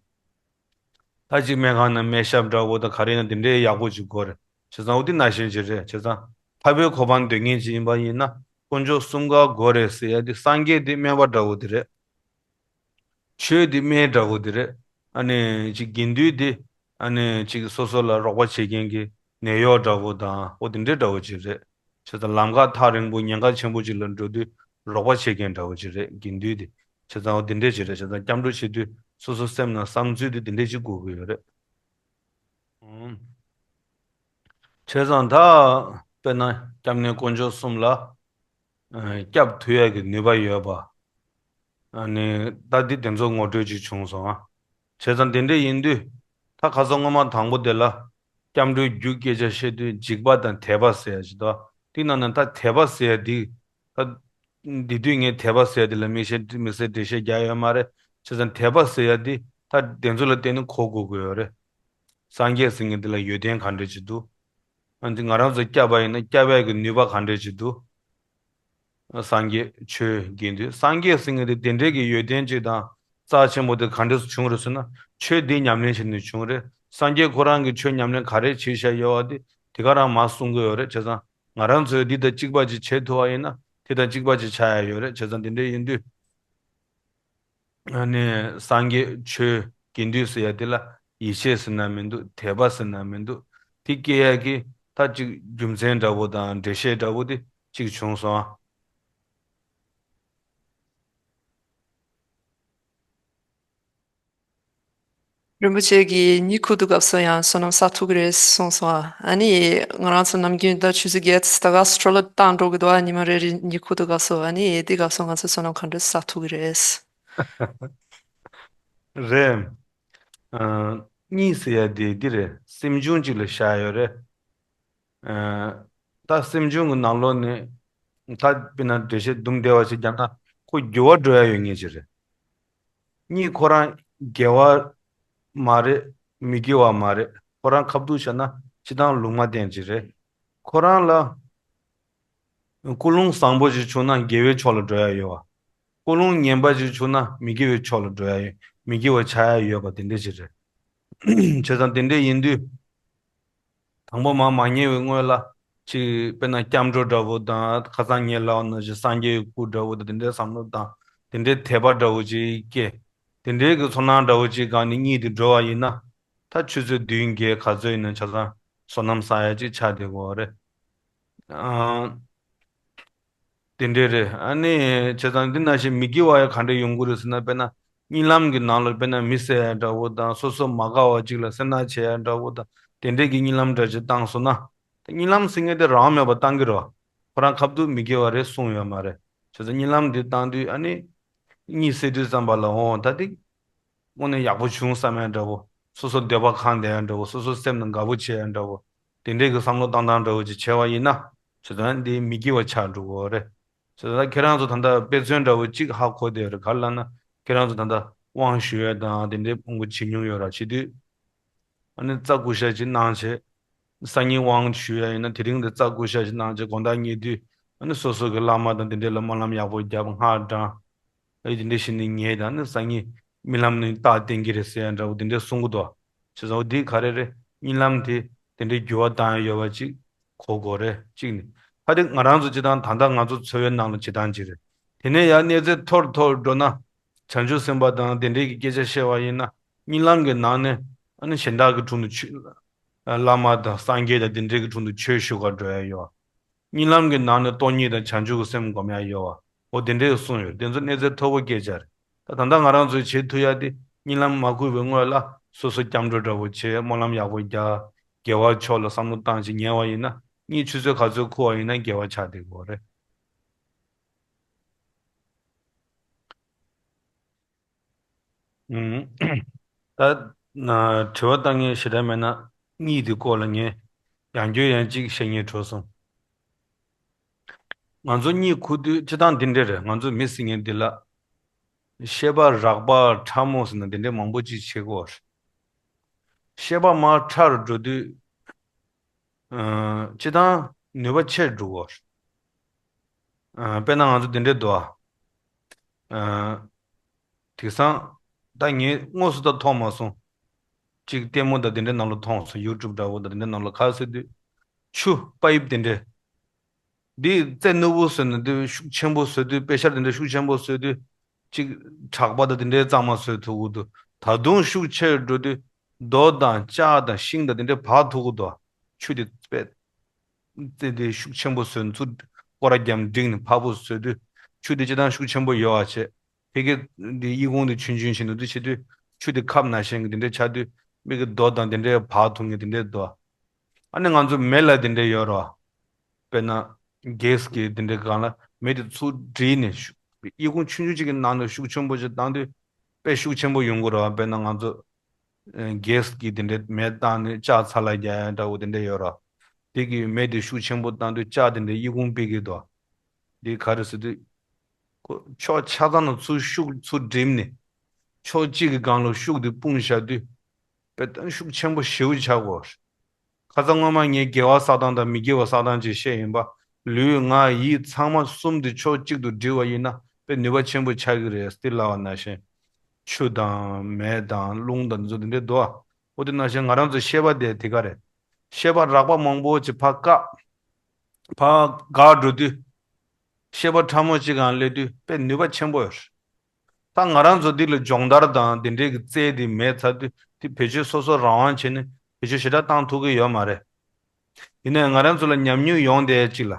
ད་ཅིག་སྨན་ཁང་ནང་སྨན་ཞབས་འདྲ་བོ་དང་ག་རེ་ཡིན་ན་དེ་འདྲའི་ཡག་པོ་ཅིག་དགོས་རེད། བྱས་ཙང་འོ་དེ་ནང་བཞིན་ཅིག་རེད། བྱས་ཙང་ཐར་པའི་གོ་འཕང་འདོད་མཁན་ཅིག་ཡིན་པ་ཡིན་ན་དཀོན་མཆོག་གསུམ་ཀ་དགོས་རེད་ཟེར་ཡ་དེ། སངས་རྒྱས་དེ་སྨན་པ་འདྲ་བོ་དེ་རེད། ཆོས་དེ་སྨན་འདྲ་བོ་དེ་རེད། ཨ་ནི་ཅིག་དགེ་འདུན་དེ་ཨ་ནི་ཅིག་སོ་སོ་ལ་རོགས་པ་བྱེད་མཁན་གྱི་ནད་གཡོག་འདྲ་བོ་དང་འོ་དེ་འདྲའི་འདྲ་བོ་ཅིག་རེད། བྱས་ཙང་ལམ་ཁ་ཐག་རིང་པོ་ཉེན་ཁ་ཆེན་པོ་ཅིག་ལ་འགྲོ་དུས་རོགས་པ་བྱེད་མཁན་འདྲ་བོ་ཅིག་རེད་དགེ་འདུན་དེ། བྱས་ཙང་འོ་དེ་འདྲས་ཅིག་རེད། བྱས་ཙང་སྐྱབས་འགྲོ་བྱེད་དུས་སོ་སོ་སེམས་ནང་བསམ་ཚུལ་དེ་དེ་འདྲས་ཅིག་དགོས་ཀྱི་ཡོད་རེད། ཨང་། བྱས་ཙང་ད་དཔེར་ན་སྐྱབས་གནས་དཀོན་མཆོག་གསུམ་ལ་ཨ་སྐྱབས་ཐུབ་ཡག་གི་ནུས་པ་ཡོད་པ། ཨ་ནི་ད་འདི་དེ་ཚོ་ངོ་སྤྲོད་ཅིག་བྱུང་སོང་ཨ། བྱས་ཙང་དེ་འདྲ་ཡིན་དུས། ད་ཁ་སང་སྔོན་མ་དང་པོ་དེ་ལ་སྐྱབས་འགྲོའི་རྒྱུ་སྐད་ཆ་བཤད་དུས་འཇིགས་པ་དང་དད་པ་ཟེར་ཡ་ཅིག་འདུག་དེ་ནང་ནས་ད་དད་པ་ཟེར་ཡ་འདི། ད་འདི་དུས་ངས་དད་པ་ཟེར་ཡ་འདི་ལ་དམིགས་བསལ་དམིགས་བསལ་འགྲེལ་བཤད་རྒྱག་ཡོད་མ་རེད། བྱས་ཙང་དད་པ་ཟེར་ཡ་འདི་ད་དེ་ཚོ་ལ་བརྟེན་ནས་གོ་དགོས་ཀྱི་ཡོད་རེད། སངས་རྒྱས་ཟེར་མཁན་འདི་ལ་ཡོན་ཏན་ག་འདྲ་ཅིག་འདུག་ཨ་ནི་ང་རང་ཚོ་སྐྱབས་པ་ཡིན་ན་སྐྱབས་ཡག་གི་ནུས་པ་ག་འདྲ་ཅིག་འདུག་སངས་རྒྱས་ཆོས་དགེ་འདུན། སངས་རྒྱས་ཟེར་མཁན་དེ་དེ་འདྲའི་གི་ཡོན་ཏན་ཅིག་དང་རྩ་ཆེན་པོ་དེ་ག་འདྲས་སུ་བྱུང་རེད་ཟེར་ན། ཆོས་འདི་ཉམས་ལེན་བྱས་ནས་བྱུང་རེད། སངས་རྒྱས་ཁོ་རང་གི་ཆོས་ཉམས་ལེན་ག་རེ་བྱས་བཞག་ཡོད་པ་དེ་དེ་ག་རང་མར་གསུང་གི་ཡོད་རེད། བྱས་ཙང་ང་རང་ཚོས་འདི་དང་གཅིག་པ་ཅིག་བྱེད་ཐུབ་པ་ཡིན་ན་དེ་དང་གཅིག་པ་ཅིག་ཆགས་ཡ་ཡོད་རེད། བྱས་ཙང་དེ་འདྲ་ཡིན་དུས། ཨ་ནི་སངས་རྒྱས་ཆོས་དགེ་འདུན་ཟེར་ཡ་དེ་ལ་ཡིད་ཆེས་ཟེར་ན་མི་འདུག་དད་པ་ཟེར་ན་མི་འདུག་དེ་སྐྱེ་ཡ་གི་ད་ཅིག་རྒྱུ་མཚན་འདྲ་བོ་དང་འགྲེལ་བཤད་འདྲ་བོ་དེ་ཅིག་བྱུང་སོང་ཨ། རིན་པོ་ཆེ་གིས་གཉིད་ཁུག་དུས་སྐབས་སུ་ཡང་བསོད་ནམས་བསགས་ཐུབ་ཀྱི་རེད་གསུངས་སོང་ཨ། ཨ་ནི་ང་རང་ཚོ་ནམ་རྒྱུན་ད་ཆུ་ཚོད་བརྒྱད་ད་ག་སོ་འཕྲོ་བརླག་བཏང་འགྲོ་གི་འདུག་ཨ། ཉི་མ་རེ་རེ་གཉིད་ཁུག་དུས་སྐབས་སུ། ཨ་ནི་དེ་སྐབས་སུ་ང་ཚོ་བསོད་ནམས་ག་འདྲ་བསགས་ཐུབ་ཀྱི་རེད། རེད། ཨ་གཉིད་ཟེར་ཡ་དེ་འདི་རེད། སེམས་བྱུང་ཅིག་ལ་བཞག་ཡོད་རེད། ཨ་ད་སེམས་བྱུང་གི་ནང་ལོགས་ནས་ད་དཔེར་ན་འགྲེལ་བཤད་དུམ་བདེ་བ་ཞིག་བརྒྱབ་ན་ཁོ་འགྱུར་བ་འགྲོ་ཡ་ཡོད་ངེས་ཅིག་རེད། གཉིད་ཁོ་རང་དགེ་བ་མ་རེད། མི་དགེ་བ་མ་རེད། ཁོ་རང་ཁ་ཐུག་བྱས་ན་སྤྱིར་བཏང་ལུང་མ་བསྟན་ཅིག་རེད། ཁོ་རང་ལ་ཀུན་སློང་བཟང་པོ་ཞིག་བྱུང་ན་དགེ་བའི་ཕྱོགས་ལ་འགྲོ་ཡ་ཡོད་པ། ཀུན་སློང་ངན་པ་ཞིག་བྱུང་ན་མི་དགེ་བའི་ཕྱོགས་ལ་འགྲོ་ཡ་ཡོད། མི་དགེ་བ་ཆགས་ཡ་ཡོད་པ་དེ་འདྲ་ཞིག་རེད། བྱས་ཙང་དེ་འདྲ་ཡིན་དུས། དང་པོ་མར་མ་ཉལ་བའི་སྔོན་ལ་ཅིག་དཔེར་ན་སྐྱབས་འགྲོ་འདྲ་བོ་དང་། ཁ་སང་ངས་ལབ་པ་ནང་བཞིན་སངས་རྒྱས་ཀྱི་སྐུ་འདྲ་བོ་དང་། དེ་འདྲའི་བསམ་བློ་དང་དེ་འདྲའི་དད་པ་འདྲ་བོ་ཅིག་སྐྱེ། དེ་འདྲའི་གི་ཚོར་སྣང་འདྲ་བོ་ཅིག་སྒང་ནས་གཉིད་དེ་འགྲོ་བ་ཡིན་ན། ད་ཆུ་ཚོད་བདུན་བརྒྱད་ག་ཚོད་ཡིན་ན་ཆ་ཚང་བསོད་ནམས་བསགས་ཡ་ཅིག་ཆགས་བསྡད་ཀྱི་ཡོད་རེད། ཨ། དེ་འདྲས་རེད། ཨ་ནི་བྱས་ཙང་འདི་ནང་བཞིན་མི་དགེ་བ་ཡང་ག་འདྲས་ཡོང་གི་རེད་ཟེར་ན། དཔེར་ན་གཉིད་ལམ་གྱི་ནང་ལ་དཔེར་ན་མི་བསད་ཡ་འདྲ་བོ་དང་། སོ་སོ་མ་དགའ་བ་ཅིག་ལ་སེམས་ནག་བྱེད་ཡ་འདྲ་བོ་དང་། དེ་འདྲས་ཀྱི་གཉིད་ལམ་འདྲ་ཅིག་བཏང་སོང་ན། ད་གཉིད་ལམ་ཟེར་མཁན་དེ་རང་མེད་པ་བཏང་གི་རེད་བ། ཁོ་རང་ཁ་ཐུག་མི་དགེ་བ་རེད་གསུངས་ཡོད་མ་རེད། བྱས་ཙང་གཉིད་ལམ་འདི་བཏང་དུས་ཨ་ནི། གཉིད་སད་དུས་ཙམ་པ་ལ་འོ་ད་དེ། དངོས་གནས་ཡག་པོ་བྱུང་བསམ་ཡ་འདྲ་བོ། སོ་སོ་འདོད་པ་ཁེངས་བསྡད་ཡ་འདྲ་བོ། སོ་སོ་སེམས་ནང་དགའ་པོ་བྱེད་ཡ་འདྲ་བོ། དེ་འདྲས་ཀྱི་བསམ་བློ་བཏང་སྟངས་འདྲ་བོ་ཅིག་བྱས་པ་ཡིན་ན། བྱས་ཙང་འདི་མི་དགེ་བ་ཆགས་འགྲོ་གི་ཡོད་རེད། བྱས་ཙང་ཁྱེད་རང་ཚོ་ད་ལྟ་དཔེ་མཚོན་འདྲ་བོ་གཅིག་ཧ་གོ་བསྡད་ཡོད་རེད། ག་རེ་ལབ་ན། ཁྱེད་རང་ཚོ་ད་ལྟ་དབང་ཞུ་ཡས་དང་དེ་འདྲའི་མང་པོ་བྱེད་མྱོང་ཡོད་ར། བྱེད་དུས་ཨ་ནི་རྩ་བསྐུ་ཞབས་ཅིག་གནང་བྱས། སང་ཉིན་དབང་ཞུ་ཡས་ཡིན་ན་དེ་རིང་དེ་རྩ་བསྐུ་ཞབས་ཅིག་གནང་བྱས་དགོང་དག་ཉལ་དུས་ཨ་ནི་སོ་སོ་གི་བླ་མ་དང་དེ་འདྲའི་ལ་སྨོན་ལམ་ཡག་པོ་རྒྱབ། སྔགས་བགྲང་། ཨ་ནི་དེ་འདྲ་བྱས་ནས་ཉལ་དང་ནི་སང་ཉིན་རྨི་ལམ་ནས་རྟགས་བསྟན་གྱི་རེད་ཟེར་ཡ་འདྲ་བོ་དེ་འདྲ་གསུང་གི་འདུག་བྱས་ཙང་འདི་ག་རེ་རེད། རྨི་ལམ་དེ་དེ་འདྲའི་འགྱུར་བ་བཏང་ཡ་ཡོད་པ་ཅིག་གོ་དགོས་རེད། གཅིག་ནི། ཕ་དེ་ང་རང་ཚོ་སྤྱིར་བཏང་ད་ལྟ་ང་ཚོ་འཚོ་བའི་ནང་ལ་བྱེད་སྟངས་ཅིག་རེད། དེ་ནས་ཡང་གནས་ཚད་མཐོ་རུ་མཐོ་རུ་འགྲོ་ན། བྱང་ཆུབ་སེམས་དཔའ་དང་དེ་འདྲའི་གི་སྐད་ཆ་བཤད་པ་ཡིན་ན། རྨི་ལམ་གྱི་ནང་ནས་ཨ་ནི་གཞན་དག་གི་དྲུང་དུ་ཆོས། བླ་མ་དང་སངས་རྒྱས་དང་དེ་འདྲའི་གི་དྲུང་དུ་ཆོས་ཞུ་གར་འགྲོ་ཡ་ཡོད། རྨི་ལམ་གྱི་ནང་ནས་སྟོང་ཉིད་དང་བྱང་ཆུབ་ཀྱི་སེམས་སྒོམ་ཡ་ཡོད་པ། འོ་དེ་འདྲས་གསུངས་ཡོད། དེ་ཚོ་གནས་ཚད་མཐོ་པོ་སྐད་ཆ་རེད། ད་ད་ལྟ་ང་རང་ཚོས་བྱེད་ཐུབ་ཡ་དེ་རྨི་ལམ་མ་ཁུག་པའི་སྔོན་ལ་སོ་སོ་སྐྱབས་འགྲོ་འདྲ་བོ་བྱས། སྨོན་ལམ་ཡག་པོ་རྒྱག་དགེ་བ་ཕྱོགས་ལ་བསམ་བློ་བཏང་བྱས་ཉལ་བ་ཡིན་ན། གཉིད་ཆུད་ཟོས་ག་ཚོད་ཁུག་པ་ཡིན་ན་དགེ་བ་ཆགས་བསྡད་ཀྱི་ཡོད་རེད། ཨུམ། ད་ན་དྲི་བ་བཏང་མཁན་ཞེ་དྲག་མེད་ན། གཉིད་དེ་སྐོར་ལ་ངས་ཡང་བསྐྱར་ཡང་གཅིག་བཤད་སྙིང་བྲོ་སོང་། ང་ཚོ་གཉིད་ཁུག་དུས་སྤྱིར་བཏང་འདི་འདྲ་རེད། ང་ཚོ་མི་ཟེར་མཁན་འདི་ལ་ཤེས་པ་རགས་པ་ཕྲ་མོ་ཟེར་ན་འདི་འདྲ་མང་པོ་ཅིག་བྱེད་དགོས་རེད། ཤེས་པ་མར་ཕྲ་རུ་འགྲོ་དུས། ཨ། སྤྱིར་བཏང་ནུས་པ་ཆེར་འགྲོ་གི་ཡོད་རེད། ཨ། དཔེར་ན་ང་ཚོ་འདི་འདྲའི་འདུག་ཨ། ཨ། དེང་སང་ད་ངས་དངོས་སུ་ད་མཐོང་མ་སོང་། གཅིག་ལྟད་མོ་དང་དེ་འདྲའི་ནང་ལ་མཐོང་སོང་། ཡུ་ཊུབ་འདྲ་བོ་དང་དེ་འདྲའི་ནང་ལ་ག་ཟེར་དུས། ཆུ་པའིབ་དེ་འདྲ། འདི་རྩེ་ནོར་བུ་བཟོས་ན་འདི་ཤུགས་ཆེན་པོ་བཟོས་དུས། དཔེ་ཤར་དེ་འདྲ་ཤུགས་ཆེན་པོ་བཟོས་དུས། གཅིག་བྲག་པ་དང་དེ་འདྲའི་གཙང་མ་བཟོས་ཐུབ་ཀྱི་འདུག་ད་དུང་ཤུགས་ཆེར་འགྲོ་དུས་རྡོ་དང་ལྕགས་དང་ཤིང་དང་དེ་འདྲའི་འབག་ཐུབ་ཀྱི་འདུག་ཆུ་དེ་དཔེ་རྩེ་དེ་ཤུགས་ཆེན་པོ་བཟོས་ཚུར་སྐོར་ར་བརྒྱབ་བསྒྲིགས་ནས་ཕར་བུ་བཟོས་དུས། ཆུ་དེ་སྤྱིར་བཏང་ཤུགས་ཆེན་པོ་ཡོད་པ་བྱས། ཕ་གི་འདི་ཨི་ཁུང་དེ་ཆུང་ཆུང་བྱས་ནས་འདུག་བྱེད་དུས། ཆུ་དེ་ཁབ་ནང་བཞིན་གྱི་དེ་འདྲ་ཆགས་དུས། མི་གི་རྡོ་དང་དེ་འདྲའི་འབག་ཐུབ་མཁན་དེ་འདྲའི་འདུག་ཨ་ནི་ང་ཚོ་མེ་ལ་དེ་འདྲ་ཡོད་རེད་བ། དཔེར་ན་གེ་སི་གི་དེ་འདྲའི་སྒང་ལ་མེ་དེ་ཚུར་བསྒྲིལ་ནས་ཤུགས། ཨི་ཁུང་ཆུང་ཆུང་ཅིག་གི་ནང་དུ་ཤུགས་ཆེན་པོ་ཅིག་བཏང་དུས་དཔེ་ཤུགས་ཆེན་པོ་ཡོང་གི་རེད་བ། དཔེར་ན་ང་ཚོ་ཨ་གེ་སི་གི་དེ་འདྲའི་མེ་བཏང་ནས་ལྕགས་ཚ་ལ་རྒྱག་ཡ་འདྲ་བོ་དེ་འདྲ་ཡོད་རེད་བ། དེ་གི་མེ་དེ་ཤུགས་ཆེན་པོ་བཏང་དུས་ལྕགས་དེ་འདྲའི་ཨི་ཁུང་ཕ་གི་འདུག་འདི་ག་རེ་ཟེར་དུས། ཁོ་ཕྱོགས་ཆ་ཚང་ལ་ཚུར་ཤུགས་ཚུར་བསྒྲིམས་ནས། ཕྱོགས་གཅིག་གི་སྒང་ལ་ཤུགས་དེ་སྤུངས་བཞག་དུས། དཔེ་ཤུགས་ཆེན་པོ་ཞེ་པོ་ཆགས་ཀྱི་ཡོད་རེད། ཁ་སང་སྔོན་མ་ངས་དགེ་བ་བསགས་སྟངས་དང་མི་དགེ་བ་བསགས་སྟངས་ཅིག་བཤད་ཡིན་པ། ལུས་ངག་ཡིད་ཚང་མ་གསུམ་དེ་ཕྱོགས་གཅིག་ཏུ་སྒྲིལ་བ་ཡིན་ན་དཔེ་ནུས་པ་ཆེན་པོ་ཆགས་ཀྱི་རེད། ཏི་ལ་བ་ནང་བཞིན། ཆུ་དང་མེ་དང་རླུང་དང་འདི་ཚོ་དེ་འདྲའི་འདུག་ཨ། འོ་དེ་ནང་བཞིན་ང་རང་ཚོའི་ཤེས་པ་དེ་དེ་ག་རེད། ཤེས་པ་རགས་པ་མང་པོ་ཅིག་ཕར་བཀག་ཕར་འགག་འགྲོ་དུས། ཤེས་པ་ཕྲ་མོ་ཅིག་གང་སླེབས་དུས་དཔེ་ནུས་པ་ཆེན་པོ་ཡོད་རེད། ད་ང་རང་ཚོ་འདི་ལ་སྦྱོང་བརྡར་དང་དེ་འདྲའི་གི་རྩལ་དེ་མེད་ཚར་དུས། དེ་བེད་སྤྱོད་སོ་སོ་རང་དབང་བྱས་ནས་བེད་སྤྱོད་ཞེ་དྲག་བཏང་ཐུབ་ཀྱི་ཡོད་མ་རེད། ཡིན་ནའི་ང་རང་ཚོ་ལ་ཉམས་མྱོང་ཡོང་བསྡད་ཅིག་ལ།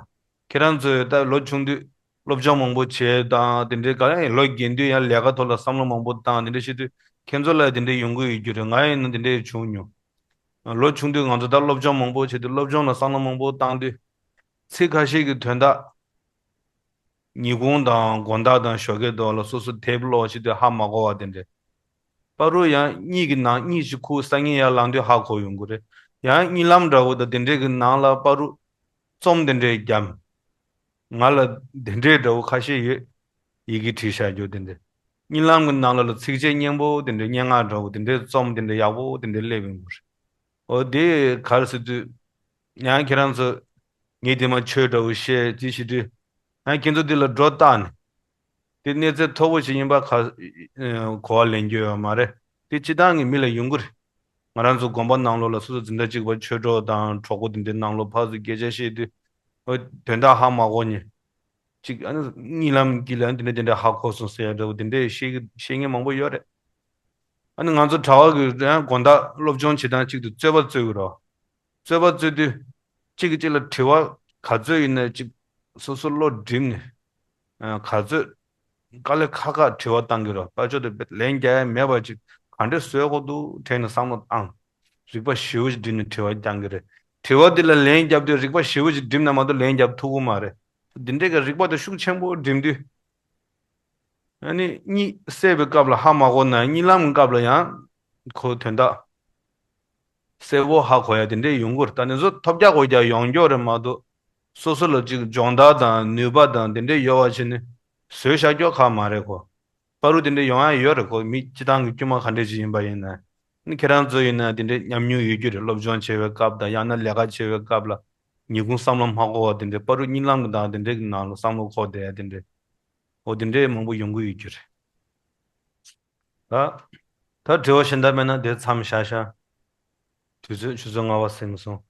ཁྱེད་རང་ཚོས་ད་ལོ་ཆུང་དུས་སློབ་སྦྱོང་མང་པོ་བྱས་དང་དེ་འདྲའི་ག་རེ་ལོ་རྒན་དུས་ཡང་ལས་ཀ་ཐོག་ལ་བསམ་བློ་མང་པོ་བཏང་དེ་འདྲ་བྱེད་དུས་ཁྱེད་ཚོ་ལ་དེ་འདྲ་ཡོང་གི་ཡོད་རྒྱུ་རེད། ང་ཡིན་ན་དེ་འདྲ་བྱུང་མྱོང་། ལོ་ཆུང་དུས་ང་ཚོ་ད་སློབ་སྦྱོང་མང་པོ་བྱས་དུས་སློབ་སྦྱོང་ལ་བསམ་བློ་མང་པོ་བཏང་དུས། ཚིག་ཁ་ཤས་ཀྱི་དོན་དག་ཉིན་གུང་དང་དགོང་དག་དང་ཞོགས་ཀས་ཐོག་ལ་སོ་སོ་དེབ་ཀློག་བྱེད་དུས་ཧ་མ་གོ་བ་དེ་འདྲ། པ་རུ་ཡང་གཉིད་ཀྱི་ནང་གཉིད་ཅིག་ཁུག་སང་ཉིན་ཡར་ལངས་དུས་ཧ་གོ་ཡོང་གི་རེད། ཡང་གཉིད་ལམ་འདྲ་བོ་དང་དེ་འདྲའི་གི་ནང་ལ་པ་རུ་རྩོམ་དེ་འདྲའི་བརྒྱབ། ང་ལ་དེ་འདྲའི་འདྲ་བོ་ཁ་ཤས་ཡོད། ཡི་གེ་བྲིས་བཞག་རྒྱུ་དེ་འདྲ། གཉིད་ལམ་གྱི་ནང་ལ་ལ་ཚིགས་བཅད་སྙན་པོ་དེ་འདྲའི་སྙན་ངག་འདྲ་བོ་དེ་འདྲའི་རྩོམ་དེ་འདྲ་ཡག་པོ་དེ་འདྲ་སླེབས་ཡོང་གི་རེད། འོ་དེ་ག་རེ་ཟེར་དུས། ཡང་ཁྱེད་རང་ཚོ་ངས་དེ་མ་ཆོས་འདྲ་བོ་བཤད་ཅི་ཞིག་དུས། ཡང་ཁྱེད་ཚོ་དེ་ལ་སྒྲོ་བཏགས་ནས། དེ་གནས་ཚད་མཐོ་པོ་ཞིག་ཡིན་པ་ག་གོ་བ་ལེན་རྒྱུ་ཡོད་མ་རེད། དེ་སྤྱིར་བཏང་གི་མི་ལ་ཡོང་གི་རེད། ང་རང་ཚོ་དགོན་པ་ནང་ལོགས་ལ་སོ་སོ་འཛིན་གྲྭ་གཅིག་པ་ཆོས་གྲོགས་དང་གྲོགས་པོ་དེ་འདྲའི་ནང་ལོགས་ཕར་ཚུར་སྐད་ཆ་བཤད་དུས། འོ་དོན་དག་ཧ་མ་གོ་ནས། གཅིག་ཨ་ནི་གཉིད་ལམ་གྱི་ལན་དེ་འདྲ་དེ་འདྲ་ཧ་གོ་སོང་ཟེར་ཡ་འདྲ་བོ་དེ་འདྲའི་བཤད་གི་བཤད་མཁན་མང་པོ་ཡོད་རེད། ཨ་ནི་ང་ཚོ་གྲྭ་བ་གི་ཡང་དགོང་དག་སློབ་སྦྱོང་བྱེད་སྟངས་གཅིག་ཏུ་རྩོད་པ་རྩོད་གི་རོ། རྩོད་པ་རྩོད་དུས་གཅིག་གིས་གཅིག་ལ་དྲི་བ་ག་ཚོད་ཡིན་ན་གཅིག་སོ་སོ་བློ་སྒྲིམ་ནས་ཨ་ག་ཚོད་དཀའ་ལས་ཁག་ཁག་དྲི་བ་བཏང་གི་རོ། དཔལ་འབྱོར་དེ་ལན་རྒྱག་ཡ་མེད་པ་ཅིག་ག་འདྲས་བཟོ་དགོས་འདུག་དྲན་ནས་བསམ་བློ་བཏང་། རིག་པ་ཞེ་པོ་ཅིག་བསྒྲིམས་ནས་དྲི་བ་རྒྱག་གི་རེད། དྲི་བ་དེ་ལ་ལན་རྒྱབ་དུས་རིག་པ་ཞེ་པོ་ཅིག་བསྒྲིམས་ན་མ་གཏོགས་ལན་རྒྱབ་ཐུབ་ཀྱི་མ་རེད། འདི་འདྲའི་གི་རིག་པ་དེ་ཤུགས་ཆེན་པོ་བསྒྲིམས་དུས། ཨ་ནི་གཉིད་སད་པའི་སྐབས་ལ་ཧ་མ་གོ་ན་གཉིད་ལམ་གྱི་སྐབས་ལ་ཡང་ཁོ་དོན་དག་གསལ་པོ་ཧ་གོ་ཡ་དེ་འདྲས་ཡོང་གི་རེད། ད་ནི་བཟོ་ཐོབ་རྒྱག་གོ་རྒྱག་ཡོང་རྒྱུ་རེད་མ་གཏོགས། སོ་སོ་ལ་ཅིག་སྦྱོང་བརྡར་དང་ནུས་པ་དང་དེ་འདྲས་ཡོད་པ་བྱས་ནས་བཟོས་བཞག་རྒྱུ་ཁག་མ་རེད་ཁོ། བར་དུ་དེ་འདྲ་ཡོང་ཡ་ཡོད་རེད། ཁོ་མི་སྤྱི་བཏང་གི་དཀྱུས་མ་ག་འདྲ་ཅིག་ཡིན་པ་ཡིན་ན། ནི་ཁྱེད་རང་ཚོ་ཡིན་ན་དེ་འདྲའི་ཉམས་མྱོང་ཡོད་རྒྱུ་རེད། སློབ་སྦྱོང་བྱེད་པའི་སྐབས་དང་ཡང་ན་ལས་ཀ་བྱེད་པའི་སྐབས་ལ་ཉིན་གུང་བསམ་བློ་མ་འཁོར་བ་དེ་འདྲའི་བར་དུ་གཉིད་ལམ་གྱི་དང་དེ་འདྲའི་གི་ནང་ལ་བསམ་བློ་འཁོར་བསྡད་ཡ་དེ་འདྲའི། འོ་དེ་འདྲའི་མང་པོ་ཡོང་གི་ཡོད་རྒྱུ་རེད། ད་ད་དྲི་བ་གཞན་དག་མེད་ན་དེ་མཚམས་བཞག་ཤག་དུས་ཚོད་ཆུ་ཚོད་ལྔ་པ་ཟིན་སོང་།